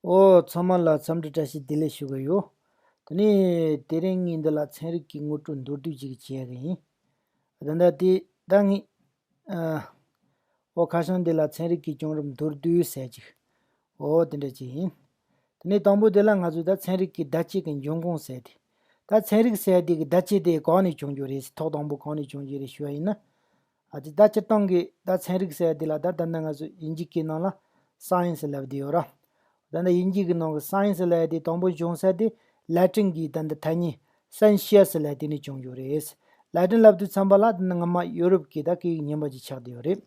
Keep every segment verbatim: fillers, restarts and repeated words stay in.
ཨོ། ཚང་མ་ལ་འཚམས་འདྲི་བཀྲ་ཤིས་བདེ་ལེགས་ཞུ་གི་ཡོད། དེ་ནས་དེ་རིང་ངས་འདི་ལ་ཚན་རིག་གི་ངོ་སྤྲོད་མདོར་བསྡུས་ཅིག་བྱེད་ཡ་གི་ཡིན། ད་ལྟ་དེ་ད་ངས་ཨ། ཨོ། ཁ་བྱང་འདི་ལ་ཚན་རིག་གི་བྱུང་རིམ་མདོར་བསྡུས་ཟེར་ཅིག་ཨོ། དེ་འདྲ་ཅིག་ཡིན། དེ་ནས་དང་པོ་དེ་ལ་ང་ཚོས་ད་ཚན་རིག་གི་བརྡ་ཆད་ཀྱི་འབྱུང་ཁུངས་ཟེར་དེ། ད་ཚན་རིག་ཟེར་དེ་གི་བརྡ་ཆད་དེ་གང་ནས་བྱུང་རྒྱུ་རེད། ཐོག་དང་པོ་གང་ནས་བྱུང་རྒྱུ་རེད་ཞུ་བ་ཡིན་ན། ཨ་ཙི། ད་སྤྱིར་བཏང་གི་ད་ཚན་རིག་ཟེར་དེ་ལ་ད་ད་ནི་ང་ཚོ་དབྱིན་ཇི་སྐད་ནང་ལ་སའེན་སི་ལབ་བསྡད་ཡོད་ར། ད་ནི་དབྱིན་ཇི་གི་ནང་གི་སའེན་སི་ལབ་ཡ་དེ་དང་པོ་བྱུང་ས་དེ་ལ་ཏིན་གྱི་ད་འདི་ཐ་སྙད་སན་ཤི་ཡ་སི་ལབ་ཡ་དེ་ནས་བྱུང་རྒྱུ་རེད། ལ་ཏིན་ལབ་དུས་ཙམ་པ་ལ་ད་ནི་སྔ་མ་ཡོ་རོབ་ཀྱི་ད་སྐད་ཡིག་རྙིང་པ་ཅིག་ཆགས་བསྡད་ཡོད་རེད།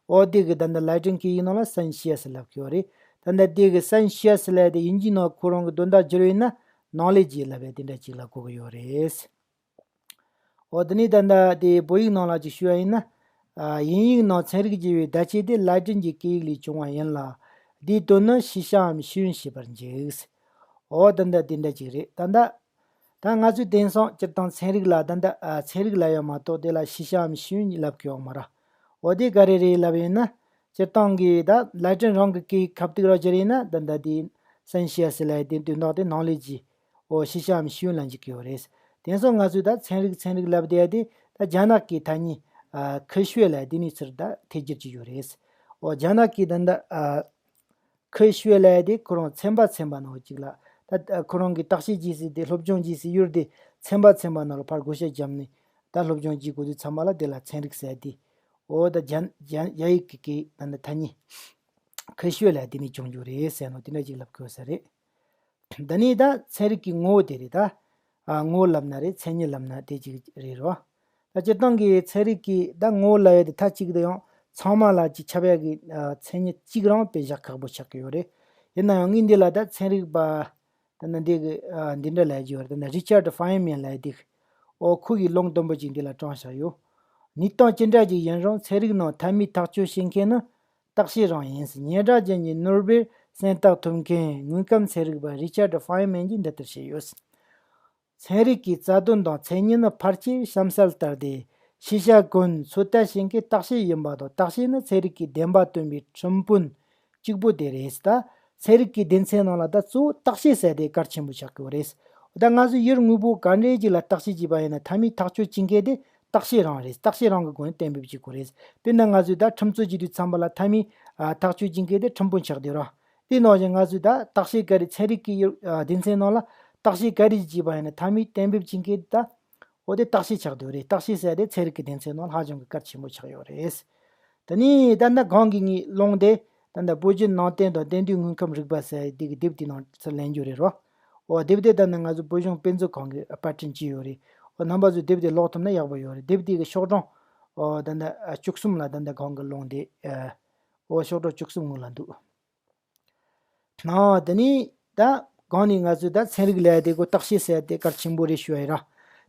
ཨོ། དེ་གི་ད་འདི་ལ་ཏིན་སྐད་ཡིག་ནང་ལ་སན་ཤི་ཡ་སི་ལབ་ཀྱི་ཡོད་རེད། ད་འདི་དེ་གི་སན་ཤི་ཡ་སི་ལབ་ཡ་དེ་དབྱིན་ཇི་ནང་ཁོ་རང་གི་དོན་དག་བསྒྱུར་བ་ཡིན་ན་ནོ་ལེ་ཇི་ལབ་ཡ་དེ་འདྲ་ཅིག་ལ་གོ་གི་ཡོད་རེད། འོ། དེ་ནས་ད་ལྟ་དེ་བོད་ཡིག་ནང་ལ་ཅིག་ཞུ་བ་ཡིན་ན། ཨ། དབྱིན་ཡིག་ནང་ཚན་རིག་ཅེས་པའི་བརྡ་ཆད་དེ་ལ་ཏིན་གྱི་སྐད་ཡིག་ལས་བྱུང་བ་ཡིན་ལ། དེའི་དོན་ནི་ཤེས་བྱའམ་ཤེས་ཡོན་ཞེས་པར་འཇུག་འོ། ད་ལྟ་དེ་འདྲ་ཅིག་རེད། ད་ལྟ་ད་ང་ཚོས་དེང་སང་སྤྱིར་བཏང་ཚན་རིག་ལ་ད་ལྟ། ཨ། ཚན་རིག་ལབ་ཡ་མ་གཏོགས་དེ་ལ་ཤེས་བྱའམ་ཤེས་ཡོན་ལབ་ཀྱི་ཡོད་མ་རེད། འོ། དེ་ག་རེ་རེད་ལབ་ཡིན་ན། སྤྱིར་བཏང་གི་ད་ལ་ཏིན་རང་གི་སྐད་ཡིག་ཁ་ཐུག་རང་བསྒྱུར་ཡིན་ན་ད་ལྟ་དེ་སན་ཤི་ཡ་སི་ལབ་ཡ་དེ་དོན་དག་དེ་ནོ་ལེ་ཇི། འོ། ཤེས་བྱའམ་ཤེས་ཡོན་ལ་འཇུག་གི་ཡོད་རེད། དེང་སང་ང་ཚོས་ད་ཚན་རིག་ཚན་རིག་ལབ་བསྡད་ཡ་དེ་ད་རྒྱ་ནག་གི་ཐ་སྙད། ཨ། 科学 ལབ་ཡ་དེ་ནས་ཚུར་ད་ཐད་བསྒྱུར་བྱས་ཡོད་རེད། འོ། རྒྱ་ནག་གི་ད་ད། ཨ། 科学 ལབ་ཡ་དེ་ཁོ་རང་ཚན་པ་ཚན་པ་ནང་གཅིག་ལ། ད་ཁོ་རང་གི་བརྟག་དཔྱད་བྱེད་སའི་དེ་སློབ་སྦྱོང་བྱེད་སའི་ཡུལ་དེ་ཚན་པ་ཚན་པ་ནང་ལ་ཕར་བགོ་བཤའ་བརྒྱབ་ནས་ད་སློབ་སྦྱོང་བྱེད་དགོས་དུས་ཙམ་པ་ལ་དེ་ལ་ཚན་རིག་ཟེར་ཡ་དེ། འོ། ད་རྒྱ་རྒྱ་རྒྱ་ཡིག་གི་སྐད་ད་ནི་ཐ་སྙད་科学 ལབ་ཡ་དེ་ནས་བྱུང་རྒྱུ་རེད་ཟེར་ནོ་དེ་འདྲ་ཅིག་ལབ་དགོས་ས་རེད། འདི་ནས་ད་ཚན་རིག་གི་ངོ་བོ་དེ་རེད་ད། ཨ། ངོ་བོ་ལབ་ན་རེད། མཚན་ཉིད་ལབ་ན་དེ་གཅིག་རེད་རོ། ད་སྤྱིར་བཏང་གི་ཚན་རིག་གི་ད་ངོ་བོ་ལབ་ཡ་དེ་མཐའ་གཅིག་ཏུ་ཡང་ཚང་མ་ལ་གཅིག་ཁྱབ་ཡ་གི། ཨ། མཚན་ཉིད་གཅིག་རང་དཔེ་བཞག་ཁག་པོ་ཆགས་ཀྱི་ཡོད་རེད། ཡིན་ན་ཡང་ངས་འདི་ལ་ད་ཚན་རིག་པ་ད་ནི་འདི་གི། ཨ། འདི་འདྲ་ལབ་ཀྱི་ཡོད་རེད། ད་ནི་རི་ཆར་ཌི་ཧྥ་ཡིན་མན་ལབ་ཡ་དེ། འོ། ཁོ་གི་ལུང་དུམ་བུ་ཅིག་འདི་ལ་དྲངས་བཞག་ཡོད། གནས་སྟངས་ཅི་འདྲ་ཅིག་ཡིན་རུང་ཚན་རིག་ནང་མཐའ་མའི་ཐག་གཅོད་བྱེད་མཁན་ནི་བརྟག་དཔྱད་རང་ཡིན། སྙན་གྲགས་ཅན་གྱི་ནོ་སྦེལ་གཟེངས་རྟགས་ཐོབ་མཁན་དངོས་ཁམས་ཚན་རིག་པ་རི་ཆར་ཌི་ཧྥ་ཡིན་མན་གྱིས་འདི་ལྟར་བཤད་ཡོད། ཚན་རིག་གི་རྩ་དོན་དང་མཚན་ཉིད་ནི་ཕལ་ཆེར་གཤམ་གསལ་ལྟར་ཏེ། ཤེས་བྱ་ཀུན་ཚོད་ལྟ་བྱེད་མཁན་བརྟག་དཔྱད་ཡིན་པ་དང་། བརྟག་དཔྱད་ནི་ཚན་རིག་གི་བདེན་པ་སྟོན་པའི་ཁྲིམས་དཔོན་གཅིག་པུ་དེ་རེད། ད་ཚན་རིག་གི་སྡེ་ཚན་ནང་ལ་ད་གཙོ་བོ་བརྟག་དཔྱད་ཟེར་དེ་གལ་ཆེན་པོ་ཆགས་ཀྱི་ཡོད་རེད། ད་ང་ཚོས་ཡུལ་དངོས་པོ་ག་འདྲའི་ཅིག་ལ་བརྟག་དཔྱད་བྱས་པ་ཡིན་ན་མཐའ་མའི་ཐག་གཅོད་བྱེད་མཁན་དེ་བརྟག་དཔྱད་རང་རེད། བརྟག་དཔྱད་རང་གི་སྒོ་ནས་གཏན་འབེབས་བྱེད་དགོས་རེད། དཔེར་ན་ང་ཚོས་ད་ཁྲིམས་རྩོད་བྱེད་དུས་ཙམ་པ་ལ་མཐའ་མའི། ཨ། ཐག་གཅོད་བྱེད་མཁན་དེ་ཁྲིམས་དཔོན་ཆགས་བསྡད་ར། དེ་ནང་བཞིན་ང་ཚོས་ད་བརྟག་དཔྱད་ག་རེ་ཚན་རིག་གི་ཡུལ། ཨ། སྡེ་ཚན་ནང་ལ་བརྟག་དཔྱད་ག་རེ་བྱས་པ་ཡིན་ན་མཐའ་མའི་གཏན་འབེབས་བྱེད་མཁན་ད། འོ། དེ་བརྟག་དཔྱད་ཆགས་བསྡད་རེད། བརྟག་དཔྱད་ཟེར་དེ་ཚན་རིག་གི་སྡེ་ཚན་ནང་ལ་ཧ་ཅང་གི་གལ་ཆེན་པོ་ཆགས་ཡོད་རེད། དེ་ནས་ད་ལྟ་གོང་གི་ངའི་ལུང་དེ་ད་ལྟ་བོད་བརྒྱུད་ནང་བསྟན་དང་དེང་དུས་དངོས་ཁམས་རིག་པ་ཟེར་དེ་གི་དེབ་དེ་ནང་ཚུར་ལེན་རྒྱུ་རེད་རོ། འོ། དེབ་དེ་ད་ནི་ང་ཚོ་བོད་གཞུང་དཔེ་མཛོད་ཁང་གིས་པར་སྐྲུན་བྱས་ཡོད་རེད། འོ། རྣམ་པ་ཚོས་དེབ་དེ་ཀློག་ཐུབ་ན་ཡག་པོ་ཡོད་རེད། དེབ་དེ་གི་ཤོག་གྲངས། འོ། ད་ལྟ་བཅུ་གསུམ་ལ་ད་ལྟ་གོང་གི་ལུང་དེ། ཨ། འོ། ཤོག་གྲངས་བཅུ་གསུམ་སྔོན་ལ་འདུག་ཨ། དེ་ནས་ད་གོང་ནས་ང་ཚོས་ད་ཚན་རིག་ལབ་ཡ་དེ་གོ་བརྟག་དཔྱད་ཟེར་ཡ་དེ་གལ་ཆེན་པོ་རེད་ཞུ་ཡ་ཡིན་ར།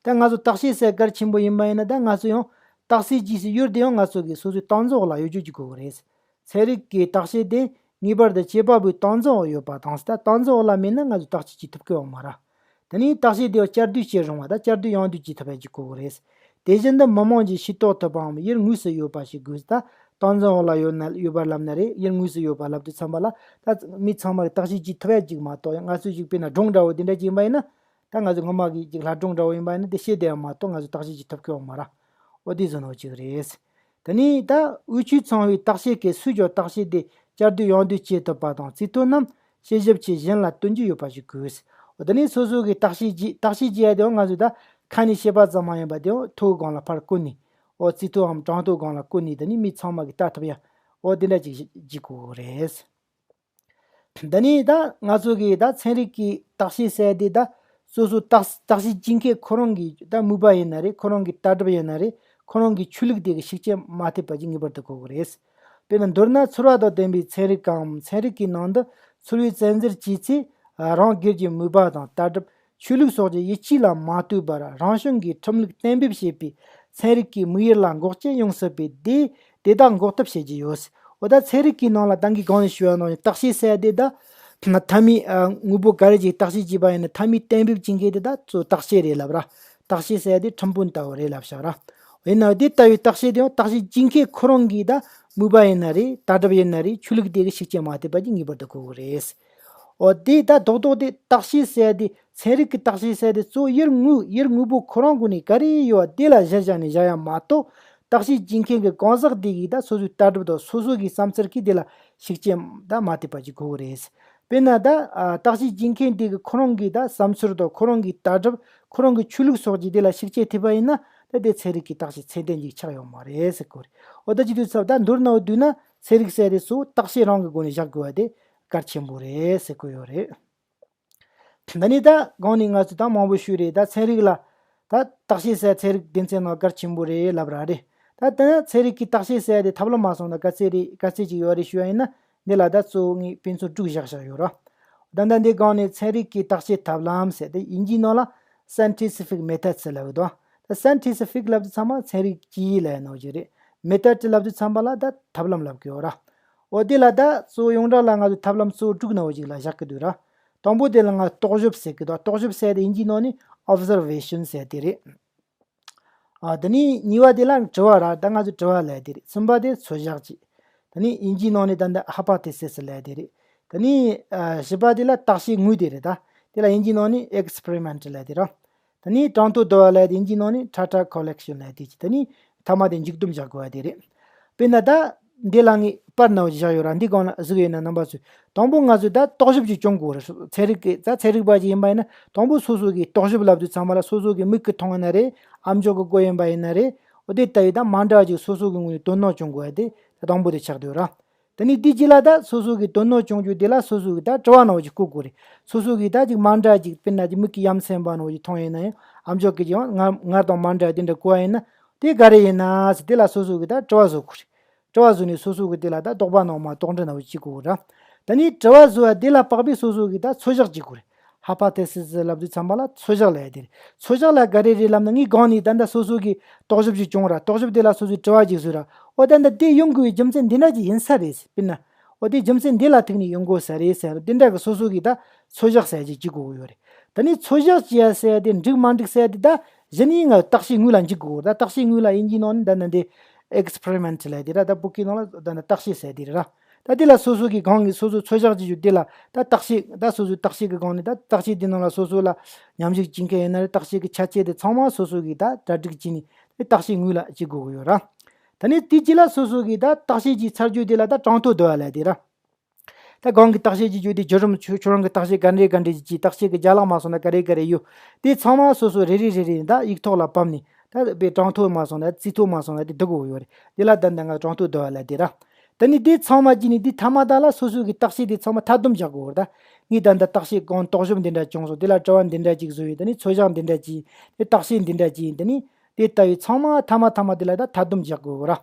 ད་ང་ཚོ་བརྟག་དཔྱད་ཟེར་གལ་ཆེན་པོ་ཡིན་པ་ཡིན་ན་ད་ང་ཚོ་ཡང་བརྟག་དཔྱད་བྱེད་སའི་ཡུལ་དེ་ཡང་ང་ཚོ་གི་སོ་སོའི་སྟངས་འཛིན་འོག་ལ་ཡོད་རྒྱུ་གཅིག་དགོས་གི་རེད། ཚན་རིག་གི་བརྟག་དཔྱད་དེ་ངེས་པར་དུ་བྱེད་པ་པོའི་སྟངས་འཛིན་འོག་ཡོད་པ་དང་། ད་སྟངས་འཛིན་འོག་ལ་མེད་ན་ང་ཚོས་བརྟག་དཔྱད་བྱེད་ཐུབ་ཀྱི་ཡོད་མ་རེད། དེ་ནས་བརྟག་དཔྱད་དེ་བསྐྱར་ཟློས་བྱེད་རུང་བ་དང་བསྐྱར་ཟློས་ཡང་ཟློས་བྱེད་ཐུབ་པ་ཅིག་དགོས་གི་རེད། དེ་བཞིན་དུ་མི་མང་གིས་ཤེས་རྟོགས་ཐུབ་པའམ་ཡུལ་དངོས་སུ་ཡོད་པ་ཞིག་དགོས། ད་སྟངས་འཛིན་འོག་ལ་ཡོད་ན་ཡོད་པ་ལབ་ན་རེད། ཡུལ་དངོས་སུ་ཡོད་པ་ལབ་དུས་ཙམ་པ་ལ་ད་མི་ཚང་མ་གིས་བརྟག་དཔྱད་བྱེད་ཐུབ་ཡ་ཅིག་མ་གཏོགས། ཡང་ང་ཚོས་ཅིག་དཔེར་ན་སྒྲུང་འདྲ་བོ་དེ་འདྲ་ཅིག་ཡིན་པ་ཡིན་ན། ད་ང་ཚོས་སྔོན་མ་གི་ཅིག་ལྷ་སྒྲུང་འདྲ་བོ་ཡིན་པ་ཡིན་ན་དེ་བཤད་བསྡད་ཡ་མ་གཏོགས་ང་ཚོས་བརྟག་དཔྱད་བྱེད་ཐུབ་ཀྱི་ཡོད་མ་རེད། འོ། དེ་བཟོ་ནོ་ཅིག་རེད། དེ་ནས་ད་འོས་ཆོས་ཚང་བའི་བརྟག་དཔྱད་ཀྱི་སུས་ཀྱང་བརྟག་དཔྱད་དེ་བསྐྱར་ཟློས་ཡང་ཟློས་བྱེད་ཐུབ་པ་དང་། རྩིས་ཐོ་རྣམས་དཔྱད་ཞིབ་ཆེད་གཞན་ལ་སྟོན་རྒྱུ་ཡོད་པ་ཞིག་དགོས། འོ། དེ་ནས་སོ་སོ་གིས་བརྟག་དཔྱད་བྱེད། བརྟག་དཔྱད་བྱེད་ཡ་དེའང་ང་ཚོས་ད་ཁ་ནས་བཤད་པ་ཙམ་མ་ཡིན་པ་དེའང་ཐོའི་སྒང་ལ་ཕར་བཀོད་ནས། འོ། རྩིས་ཐོའམ་གྲངས་ཐོའི་སྒང་ལ་བཀོད་ནས་དེ་ནས་མི་ཚང་མ་གིས་ལྟ་ཐུབ་ཡ། འོ། དེ་འདྲ་ཅིག་བྱེད་དགོས་རེད། འདི་ནས་ད་ང་ཚོ་གི་ད་ཚན་རིག་གི་བརྟག་དཔྱད་ཟེར་དེ་ད་སོ་སོ་བརྟག་བརྟག་དཔྱད་བྱེད་མཁན་ཁོ་རང་གི་ད་མོས་པ་ཡིན་ན་རེད། ཁོ་རང་གི་ལྟ་གྲུབ་ཡིན་ན་རེད། ཁོ་རང་གི་ཆོས་ལུགས་དེ་གི་ཤུགས་རྐྱེན་མ་ཐེབས་པ་ཅིག་ངེས་པར་དུ་དགོས་གི་རེད། དཔེར་ན་མདོར་ན་ཚོར་བ་དང་ལྡན་པའི་ཚན་རིག་གམ་ཚན་རིག་གི་ནང་དུ་ཚོར་བའི་བཙན་འཛུལ་བྱས་ཚེ། རང་སྒེར་གྱི་མོས་པ་དང་ལྟ་གྲུབ། ཆོས་ལུགས་སོགས་ཀྱི་ཡིད་ཆེས་ལ་མ་ལྟོས་པར་རང་བྱུང་གི་ཁྲིམས་ལུགས་གཏན་འབེབས་བྱས་པའི་ཚན་རིག་གི་དམིགས་ཡུལ་ལ་འགོག་རྐྱེན་ཡོང་སྲིད་པས། དེ་དེ་དག་འགོག་ཐབས་བྱེད་ཀྱི་ཡོད། འོ། ད་ཚན་རིག་གི་ནང་ལ་ད་གིན་གོང་ནས་ཞུས་པ་ནང་བཞིན་བརྟག་དཔྱད་ཟེར་དེ་ད་མཐའ་མའི། ཨ། དངོས་པོ་ག་རེ་ཅིག་བརྟག་དཔྱད་བྱས་པ་ཡིན་ན་མཐའ་མའི་གཏན་འབེབས་བྱེད་མཁན་དེ་ད་གཙོ་བོ་བརྟག་དཔྱད་རེད་ལབ་ར། བརྟག་དཔྱད་ཟེར་དེ་ཁྲིམས་དཔོན་ལྟ་བུ་རེད་ལབ་བཞག་ར། ཡིན་ནའང་དེ་ལྟ་བུའི་བརྟག་དཔྱད་དེ་ཡང་བརྟག་དཔྱད་བྱེད་མཁན་ཁོ་རང་གི་ད་མོས་པ་ཡིན་ན་རེད། ལྟ་གྲུབ་ཡིན་ན་རེད། ཆོས་ལུགས་དེ་གི་ཤུགས་རྐྱེན་མ་ཐེབས་པ་ཅིག་ངེས་པར་དུ་དགོས་གི་རེད། འོ་དེ་ད་རྡོག་རྡོག་དེ་བརྟག་དཔྱད་ཟེར་དེ་ཚན་རིག་གི་བརྟག་དཔྱད་ཟེར་དེ་གཙོ་བོ་ཡུལ་དངོས་ཡུལ་དངོས་པོ་ཁོ་རང་སྒོ་ནས་ག་རེ་ཡོད་པ་དེ་ལ་གཞི་བཞག་ནས་བཞག་ཡ་མ་གཏོགས། བརྟག་དཔྱད་བྱེད་མཁན་གྱི་གང་ཟག་དེ་གིས་ད་སོ་སོའི་ལྟ་གྲུབ་དང་སོ་སོ་གི་བསམ་ཚུལ་གྱིས་དེ་ལ་ཤུགས་རྐྱེན་ད་མ་ཐེབས་པ་ཅིག་དགོས་ཀྱི་རེད། དཔེར་ན་ད་ཨ་བརྟག་དཔྱད་བྱེད་མཁན་དེ་གི་ཁོ་རང་གི་ད་བསམ་ཚུལ་དང་ཁོ་རང་གི་ལྟ་གྲུབ་ཁོ་རང་གི་ཆོས་ལུགས་སོགས་ཀྱིས་དེ་ལ་ཤུགས་རྐྱེན་ཐེབས་པ་ཡིན་ན། ད་དེ་ཚན་རིག་གི་བརྟག་དཔྱད་ཚད་ལྡན་ཅིག་ཆགས་ཡོད་མ་རེད་ཟེར་གོ་རེད། འོ་ད་ཅི་དུས་ཚབ་ད་མདོར་ན་འོ་བསྡུས་ན་ཚན་རིག་ཟེར་དེ་ཚོ་བརྟག་དཔྱད་རང་གི་སྒོ་ནས་བཞག་དགོས་པ་དེ་གལ་ཆེན་པོ་རེད་ཟེར་གོ་ཡོད་རེད། འདི་ནི་ད་གོང་ནས་ང་ཚོས་ད་མང་པོ་ཞུས་རེད། ད་ཚན་རིག་ལ་ད་བརྟག་དཔྱད་ཟེར་ཚན་རིག་སྡེ་ཚན་ནང་གལ་ཆེན་པོ་རེད་ལབ་ར་རེད། ད་དེ་ནི་ཚན་རིག་གི་བརྟག་དཔྱད་ཟེར་དེ་ཐབས་ལམ་མ་སོང་ན་ག་ཚད་རེད་ག་ཚད་ཅིག་ཡོད་རེད་ཞུ་བ་ཡིན་ན། འདི་ལ་ད་གཙོ་བོ་ངས་དཔེ་མཚོན་དྲུག་བཞག་བཞག་ཡོད་ར། ད་ལྟ་འདི་གོང་ནས་ཚན་རིག་གི་བརྟག་དཔྱད་ཐབས་ལམ་ཟེར་དེ་དབྱིན་ཇིའི་ནང་ལ་scientific methods ལབ་ཡོད་དོ། ད་scientific ལབ་དུས་ཚང་མ་ཚན་རིག་སྤྱིའི་ལབ་ནོ་ཅིག་རེད། method ལབ་དུས་ཚང་མ་ལ་ད་ཐབས་ལམ་ལབ་གི་ཡོད་ར། འོ་དེ་ལ་ད་གཙོ་བོ་ཡོངས་གྲགས་ལ་ང་ཚོས་ཐབས་ལམ་གཙོ་བོ་དྲུག་ནོ་ཅིག་ལ་བཞག་གི་འདུག་ར། དང་པོ་དེ་ལ་ང་རྟོག་ཞིབ་ཟེར་གི་འདུག་རྟོག་ཞིབ་ཟེར་དེ་དབྱིན་ཇིའི་ནང་ནས་observation ཟེར་དེ་རེད། ཨ་དེ་ནས་གཉིས་པ་དེ་ལ་དྲི་བ་ར། ད་ང་ཚོས་དྲི་བ་ལབ་དེ་རེད། གསུམ་པ་དེ་ཚོད་བཞག་ཅིག་དེ་ནས་དབྱིན་ཇིའི་ནང་ནས་ད་ལྟ་hypothesis ལབ་དེ་རེད། དེ་ནས་ཨ་བཞི་པ་དེ་ལ་བརྟག་དཔྱད་དངོས་དེ་རེད། ད་དེ་ལ་དབྱིན་ཇིའི་ནང་ནས་experiment ལབ་དེ་ར། དེ་ནས་གྲངས་ཐོ་བསྡུ་བ་ལབ་དེ་དབྱིན་ཇིའི་ནང་ནས་data collection ལབ་དེ་ཅིག་དེ་ནས་མཐའ་མ་དེ་མཇུག་བསྡོམས་བཞག་དགོས་པ་དེ་རེད། དཔེར་ན་ད་འདི་ལ་ངས་པར་ནང་བཞག་ཡོད་ར། འདི་སྒང་ལ་གཟིགས་ཡོད་ན་རྣམ་པ་ཚོས། དང་པོ་ང་ཚོས་ད་རྟོག་ཞིབ་ཅིག་སྐྱོང་དགོས་རེད། ཚན་རིག་གི་ད་ཚན་རིག་པ་ཅིག་ཡིན་པ་ཡིན་ན་དང་པོ་སོ་སོ་གིས་རྟོག་ཞིབ་ལབ་དུས་ཚང་མ་ལ་སོ་སོ་གི་མིག་གིས་མཐོང་ཡིན་ན་རེད། ཨ་མཆོག་གིས་གོ་ཡིན་པ་ཡིན་ན་རེད། འོ་དེ་ལྟ་བུའི་ད་མ་འདྲ་བ་ཅིག་སོ་སོ་གི་ངོས་ནས་དོ་སྣང་སྐྱོང་དགོས་པ་དེ་ད་དང་པོ་དེ་ཆགས་བསྡད་ཡོད་ར། དེ་ནས་དེའི་རྗེས་ལ་ད་སོ་སོ་གིས་དོ་སྣང་སྐྱོང་རྒྱུ་དེ་ལ་སོ་སོ་གིས་ད་དྲི་བ་ནང་བཞིན་བཀོད་དགོས་རེད། སོ་སོ་གིས་ད་ཅིག་མ་འདྲ་ཅིག་དཔེར་ན་ཅིག་མིག་གིས་ཡ་མཚན་པ་ནང་བཞིན་མཐོང་ཡིན་ན་ཡང་ཨ་མཆོག་གིས་ཀྱང་ང་ང་དང་མ་འདྲ་དེ་འདྲ་གོ་བ་ཡིན་ན་དེ་ག་རེ་ཡིན་ན་ཟེར་དེ་ལ་སོ་སོ་གིས་ད་དྲི་བ་བཟོ་དགོས་རེད། དྲི་བ་བཟོས་ནས་སོ་སོ་གིས་དེ་ལ་ད་དོགས་པ་ནང་མ་དོགས་འདྲི་ནང་བཞིན་བྱེད་དགོས་རེད། དེ་ནས་དྲི་བ་བཟོ་བ་དེ་ལ་དཔག་པའི་སོ་སོ་གིས་ད་ཚོད་བཞག་བྱེད་དགོས་རེད། hypothesis ལབ་དུས་ཚང་མ་ལ་ཚོད་བཞག་ལབ་ཡ་དེ་རེད། ཚོད་བཞག་ལ་ག་རེ་རེད་ལབ་ན་ངས་གོང་ནས་ད་ལྟ་སོ་སོ་གིས་རྟོག་ཞིབ་ཅིག་བྱུང་ར། རྟོག་ཞིབ་དེ་ལ་སོ་སོས་དྲི་བ་ཅིག་བཟོས་ར། འོ་ད་ལྟ་དེ་ཡོང་དགོས་པའི་རྒྱུ་མཚན་འདི་འདྲ་ཅིག་ཡིན་ས་རེད་ཟེར། དཔེར་ན། འོ་དེ་རྒྱུ་མཚན་འདི་ལ་ཐུག་ནས་ཡོང་དགོས་ས་རེད་ཟེར་དེ་འདྲ་གི་སོ་སོ་གིས་ད་ཚོད་བཞག་ཟེར་ཅིག་བྱེད་དགོས་ཀྱི་ཡོད་རེད། ད་ནི་ཚོད་བཞག་བྱེད་ཡ་ཟེར་ཡ་དེ་འགྲིག་མ་འགྲིག་ཟེར་ཡ་དེ་ད་གཞི་ནས་ང་བརྟག་དཔྱད་དངོས་ལ་འཇུག་དགོས་ཀྱི་ཡོད་རེད། ད་བརྟག་དཔྱད་དངོས་ལ་དབྱིན་ཇིའི་ནང་ནས་ད་ནི་འདི་experiment ལབ་དེ་ར། ད་བོད་སྐད་ནང་ལ་ད་ནི་བརྟག་དཔྱད་ཟེར་དེ་རེད་ར། ད་དེ་ལ་སོ་སོ་གིས་གང་གིས་སོ་སོ་ཚོད་བཞག་བྱེད་རྒྱུ་དེ་ལ་ད་བརྟག་དཔྱད་ད་སོ་སོའི་བརྟག་དཔྱད་ཀྱི་སྒང་ནས་ད་བརྟག་དཔྱད་དེ་ནང་ལ་སོ་སོ་ལ་མཉམ་ཞུགས་བྱེད་མཁན་ཡིན་ན་རེད། བརྟག་དཔྱད་ཀྱི་ཆ་རྐྱེན་དེ་ཚང་མ་སོ་སོ་གིས་ད་གྲ་སྒྲིག་བྱས་ནས་དེ་བརྟག་དཔྱད་དངོས་ལ་བྱེད་དགོས་ཀྱི་ཡོད་ར། ད་ནི་དེའི་རྗེས་ལ་སོ་སོ་གིས་ད་བརྟག་དཔྱད་ཀྱི་ཚར་རྒྱུ་དེ་ལ་ད་གྲངས་ཐོ་བསྡུ་བ་ལབ་དེ་ར། ད་གང་གི་བརྟག་དཔྱད་ཀྱི་རྒྱུ་དེ་བརྒྱུད་རིམ་ཁྱོད་ཁྱོད་རང་གི་བརྟག་དཔྱད་ག་འདྲས་ག་འདྲས་ཀྱི་བརྟག་དཔྱད་ཀྱི་རྒྱ་ལག་མ་སོང་ན་ག་རེ་ག་རེ་ཡོད། དེ་ཚང་མ་སོ་སོ་རེ་རེ་རེ་རེ་ད་ཡིག་ཐོག་ལ་ཕབ་ནས་ད་དཔེ་གྲངས་ཐོ་མ་སོང་ན་རྩིས་ཐོ་མ་སོང་ན་དེ་བསྡུ་དགོས་ཡོད་རེད། དེ་ལ་ད་ལྟ་ང་གྲངས་ཐོ་བསྡུ་བ་ལབ་དེ་ར། ད་ནི་དེ་ཚང་མ་བྱས་ནས་དེ་མཐའ་མ་ད་ལ་སོ་སོ་གི་བརྟག་དཔྱད་དེ་ཚང་མ་མཐའ་སྡོམ་བྱ་དགོས་རེད། ད་ངས་ད་ལྟ་བརྟག་དཔྱད་གང་རྟོག་ཞིབ་འདི་འདྲ་བྱུང་སོང་། དེ་ལ་དྲི་བ་འདི་འདྲ་ཅིག་བཟོས་ཡིན། ད་ནི་ཚོད་བཞག་འདི་འདྲ་ཅིག་ཡིན། དེ་བརྟག་དཔྱད་འདི་འདྲ་ཅིག་ཡིན། ད་ནི་དེ་ལྟ་བུའི་ཚང་མ་མཐའ་མ་མཐའ་མ་དེ་ལ་ད་མཐའ་སྡོམ་བྱ་དགོས་ར།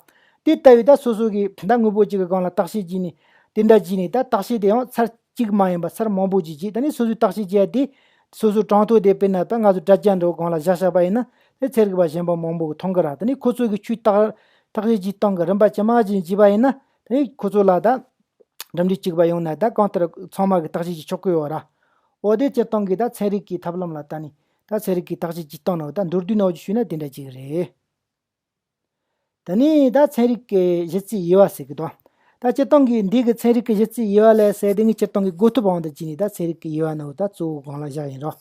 དེ་ལྟ་བུའི་ད་སོ་སོ་གི་ད་དངོས་པོ་གཅིག་གི་སྒང་ལ་བརྟག་དཔྱད་བྱས་ནས་དེ་འདྲ་བྱས་ནས་ད་བརྟག་དཔྱད་དེ་ཡང་ཚར་གཅིག་མ་ཡིན་པ་ཚར་མང་པོ་ཅིག་བྱས། ད་ནི་སོ་སོའི་བརྟག་དཔྱད་བྱས་དེ་སོ་སོའི་གྲངས་ཐོ་དེ་དཔེར་ན་ད་ང་ཚོ་དྲ་རྒྱ་འདྲ་བོ་སྒང་ལ་བཞག་བཞག་པ་ཡིན་ན་དེ་ཚན་རིག་པ་གཞན་པ་མང་པོ་གིས་མཐོང་གི་ར། ད་ནི་ཁོ་ཚོ་གི་ཆུའི་བརྟག་བརྟག་དཔྱད་བྱེད་སྟངས་ཀྱི་རིམ་པ་ཇི་མ་ཇི་བཞིན་བྱས་པ་ཡིན་ན་ད་ནི་ཁོ་ཚོ་ལ་ད་གྲུབ་འབྲས་གཅིག་པ་ཡོང་ན་ད་གང་ལྟར་ཚང་མ་གི་བརྟག་དཔྱད་ཀྱི་ཆོག་གི་ཡོད་ར། འོ་དེ་སྤྱིར་བཏང་གི་ད་ཚན་རིག་གི་ཐབས་ལམ་ལ་ད་ནི་ད་ཚན་རིག་གི་བརྟག་དཔྱད་བྱེད་སྟངས་ནང་ད་མདོར་བསྡུས་ནང་བཞིན་ཞུས་ན་དེ་འདྲ་ཅིག་རེད། ད་ནི་ད་ཚན་རིག་གི་གཞི་རྩའི་དབྱེ་བ་ཟེར་གི་འདུག་ད་སྤྱིར་བཏང་གི་འདི་གི་ཚན་རིག་གི་གཞི་རྩའི་དབྱེ་བ་ལ་ཟེར་དེ་ངས་སྤྱིར་བཏང་གི་གོ་ཐོབ་དབང་དུ་བྱས་ནས་ད་ཚན་རིག་གི་དབྱེ་བ་ནང་ད་གཙོ་བོ་སྒང་ལ་བཞག་ཡིན་རོ།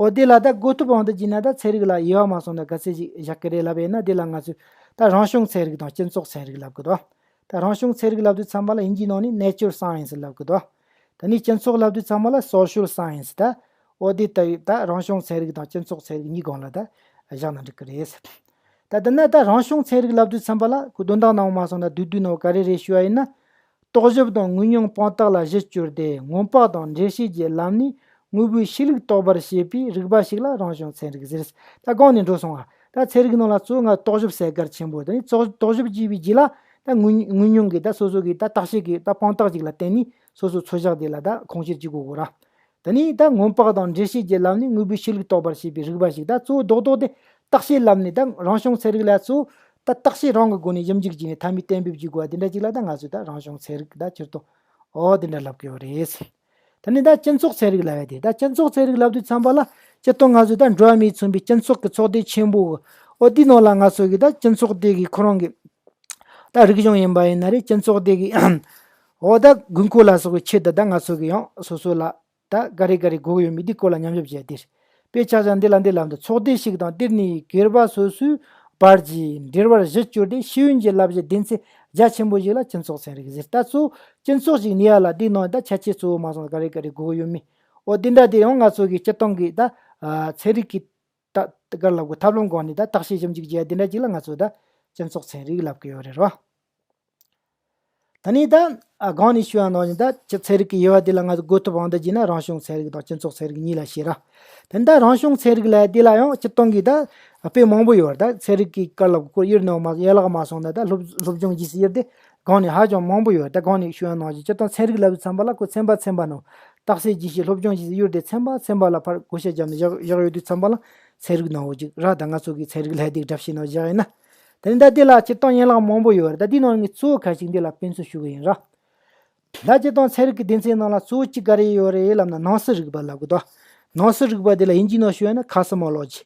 འོ་དེ་ལ་ད་གོ་ཐོབ་དབང་དུ་བྱས་ན་ད་ཚན་རིག་ལ་དབྱེ་བ་མ་སོང་ན་ག་ཚད་ཅིག་བཞག་གི་རེད་ལབ་ཡིན་ན། དེ་ལ་ང་ཚོས་ད་རང་བྱུང་ཚན་རིག་དང་སྤྱི་ཚོགས་ཚན་རིག་ལབ་གི་འདུག་ད་རང་བྱུང་ཚན་རིག་ལབ་དུས་ཙམ་པ་ལ་དབྱིན་ཇིའི་ནང་ནས་nature science ལབ་གི་འདུག་ད་ནི་སྤྱི་ཚོགས་ལབ་དུས་ཙམ་པ་ལ་social science ད། འོ་དེ་ལྟ་བུའི་ད་རང་བྱུང་ཚན་རིག་དང་སྤྱི་ཚོགས་ཚན་རིག་གཉིས་སྒང་ལ་ད་བཞག་ན་འགྲིག་གི་རེད། ད་དེ་ན་ད་རང་བྱུང་ཚན་རིག་ལབ་དུས་ཙམ་པ་ལ་ཁོ་དོན་དག་ནང་མ་སོང་ན་བསྡུས་བསྡུས་ནང་ག་རེ་རེད་ཞུ་བ་ཡིན་ན། རྟོག་ཞིབ་དང་དངོས་མྱོང་དཔང་རྟགས་ལ་གཞི་བཅོལ་ཏེ་སྔོན་དཔག་དང་འགྲེལ་བཤད་ཀྱི་ལམ་ནས་དངོས་པོའི་གཤིས་ལུགས་རྟོགས་པར་བྱེད་པའི་རིག་པ་ཞིག་ལ་རང་བྱུང་ཚན་རིག་ཟེར། ད་གོང་ནས་འགྲོ་སོང་ང་། ད་ཚན་རིག་ནང་ལ་གཙོ་བོ་ང་རྟོག་ཞིབ་ཟེར་གལ་ཆེན་པོ། ད་ནི་རྟོག་རྟོག་ཞིབ་བྱས་པའི་རྗེས་ལ་ད་དངོས་དངོས་མྱོང་གི་ད་སོ་སོ་གི་ད་བརྟག་དཔྱད་ཀྱི་ད་དཔང་རྟགས་ཅིག་ལ་བརྟེན་ནས་སོ་སོ་ཚོད་བཞག་དེ་ལ་ད་ཁུངས་སྐྱེལ་བྱེད་དགོས་གོ་ར། ད་ནི་ད་སྔོན་དཔག་དང་འགྲེལ་བཤད་ཀྱི་ལམ་ནས་དངོས་པོའི་གཤིས་ལུགས་རྟོགས་པར་བྱེད་པའི་རིག་པ་ཞིག་ད་གཙོ་བོ་རྡོག་རྡོག་དེ་བརྟག་དཔྱད་ལམ་ནས་ད་རང་བྱུང་ཚན་རིག་ལ་གཙོ་བོ་ད་བརྟག་དཔྱད་རང་གི་སྒོ་ནས་ཞིབ་འཇུག་བྱས་ནས་མཐའ་མའི་གཏན་འབེབས་བྱེད་དགོས་པ་དེ་འདྲ་ཅིག་ལ་ད་ང་ཚོས་ད་རང་བྱུང་ཚན་རིག་ད་སྤྱིར་བཏང་འོ་དེ་འདྲ་ལབ་ཀྱི་ཡོད་རེད། ད་ནི་ད་སྤྱི་ཚོགས་ཚན་རིག་ལབ་ཡ་དེ་ད་སྤྱི་ཚོགས་ཚན་རིག་ལབ་དུས་ཙམ་པ་ལ་སྤྱིར་བཏང་ང་ཚོས་ད་འགྲོ་བ་མིས་མཚོན་པའི་སྤྱི་ཚོགས་ཀྱི་ཚོགས་སྡེ་ཆེན་པོ་འོ་དེའི་ནང་ལ་ང་ཚོ་གི་ད་སྤྱི་ཚོགས་དེ་གི་ཁོ་རང་གི་ད་རིག་གཞུང་ཡིན་པ་ཡིན་ན་རེད། སྤྱི་ཚོགས་དེ་གི་ འོ་ད་དགོས་མཁོ་ལ་སོགས་པའི་ཆེད་དུ་ད་ང་ཚོ་གི་ཡང་སོ་སོ་ལ་ད་ག་རེ་ག་རེ་དགོས་ཡོད་མེད་འདི་སྐོར་ལ་ཉམས་ཞིབ་བྱས་ཏེ། དཔེ་ཆ་བཞག་འདི་ལ་འདི་ལབ་འདུག་ཚོགས་སྡེ་ཞིག་དང་དེར་ནི་སྒེར་པ་སོ་སོའི་བར་གྱི་འབྲེལ་བར་གཞི་བཅོལ་ཏེ་ཤེས་ཡོན་གྱི་བསླབ་གཞི་སྡེ་ཚན་རྒྱ་ཆེན་པོ་ཞིག་ལ་སྤྱི་ཚོགས་ཚན་རིག་ཟེར། ད་གཙོ་བོ་སྤྱི་ཚོགས་ཤིག་གནས་ཡ་ལ་འདི་ནང་ད་ཁྱད་ཆོས་གཙོ་བོ་མ་སོང་ག་རེ་ག་རེ་དགོས་ཡོད་མེད། འོ་འདི་འདྲ་དེ་ཡང་ང་ཚོ་གི་སྤྱིར་བཏང་གི་ད་ཚན་རིག་གི་ད་ག་ལབ་དགོས། ཐབས་ལམ་སྒང་ནས་ད་བརྟག་དཔྱད་ཞིབ་འཇུག་བྱས་དེ་འདྲ་ཅིག་ལ་ང་ཚོ་ད་སྤྱི་ཚོགས་ཚན་རིག་ལབ་ཀྱི་ཡོད་རེད་རོ། ད་ནི་ད་ཨ་གོང་ནས་ཞུས་པ་ནང་བཞིན་ད་སྤྱི་ཚན་རིག་གི་དབྱེ་བ་འདི་ལ་ང་ཚོ་བགོ་ཐུབ་དབང་དུ་བགྱིས་ན་རང་བྱུང་ཚན་རིག་དང་སྤྱི་ཚོགས་ཚན་རིག་གཉིས་ལ་ཕྱེ་ར། ད་ནི་ད་རང་བྱུང་ཚན་རིག་ལབ་འདི་ལ་ཡང་སྤྱིར་བཏང་གི་ད་དཔེ་མང་པོ་ཡོད་རེད། ད་ཚན་རིག་གི་ག་ལབ་དགོས། ཡུལ་ནང་མ་ཡན་ལག་མ་སོང་ན་ད་སློབ་སློབ་སྦྱོང་བྱེད་སའི་ཡུལ་དེ་གོང་ནས་ཧ་ཅང་མང་པོ་ཡོད་རེད། ད་གོང་ནས་ཞུས་པ་ནང་བཞིན་སྤྱིར་བཏང་ཚན་རིག་ལབ་དུས་ཙམ་པ་ལ་ཁོ་ཚན་པ་ཚན་པ་ནང་བརྟག་དཔྱད་བྱེད་སའི་སློབ་སྦྱོང་བྱེད་སའི་ཡུལ་དེ་ཚན་པ་ཚན་པ་ལ་ཕར་བགོ་བཤའ་བརྒྱབ་ནས་བཞག་བཞག་ཡོད་དུས་ཙམ་པ་ལ་ཚན་རིག་ནང་བོ་ཅིག་ར། ད་ང་ཚོ་གི་ཚན་རིག་ལྷ་སྡེའི་སྒྲ་བཤད་ནང་བཞག་ཡིན་ན། དེ་ནི་ད་འདི་ལ་སྤྱིར་བཏང་ཡན་ལག་མང་པོ་ཡོད་རེད། ད་འདི་ནང་ནས་གཙོ་བོ་ཁ་ཤས་འདི་ལ་དཔེ་མཚོན་ཞུ་གི་ཡིན་ར། ད་སྤྱིར་བཏང་ཚན་རིག་གི་སྡེ་ཚན་ནང་ལ་གཙོ་བོ་གཅིག་ག་རེ་ཡོད་རེད་ལབ་ན་སྣང་སྲིད་རིག་པ་ལབ་གི་འདུག་སྣང་སྲིད་རིག་པ་འདི་ལ་དབྱིན་ཇིའི་ནང་ཞུ་ཡ་ན་ཁོ་སི་མོ་ལོ་ཇི།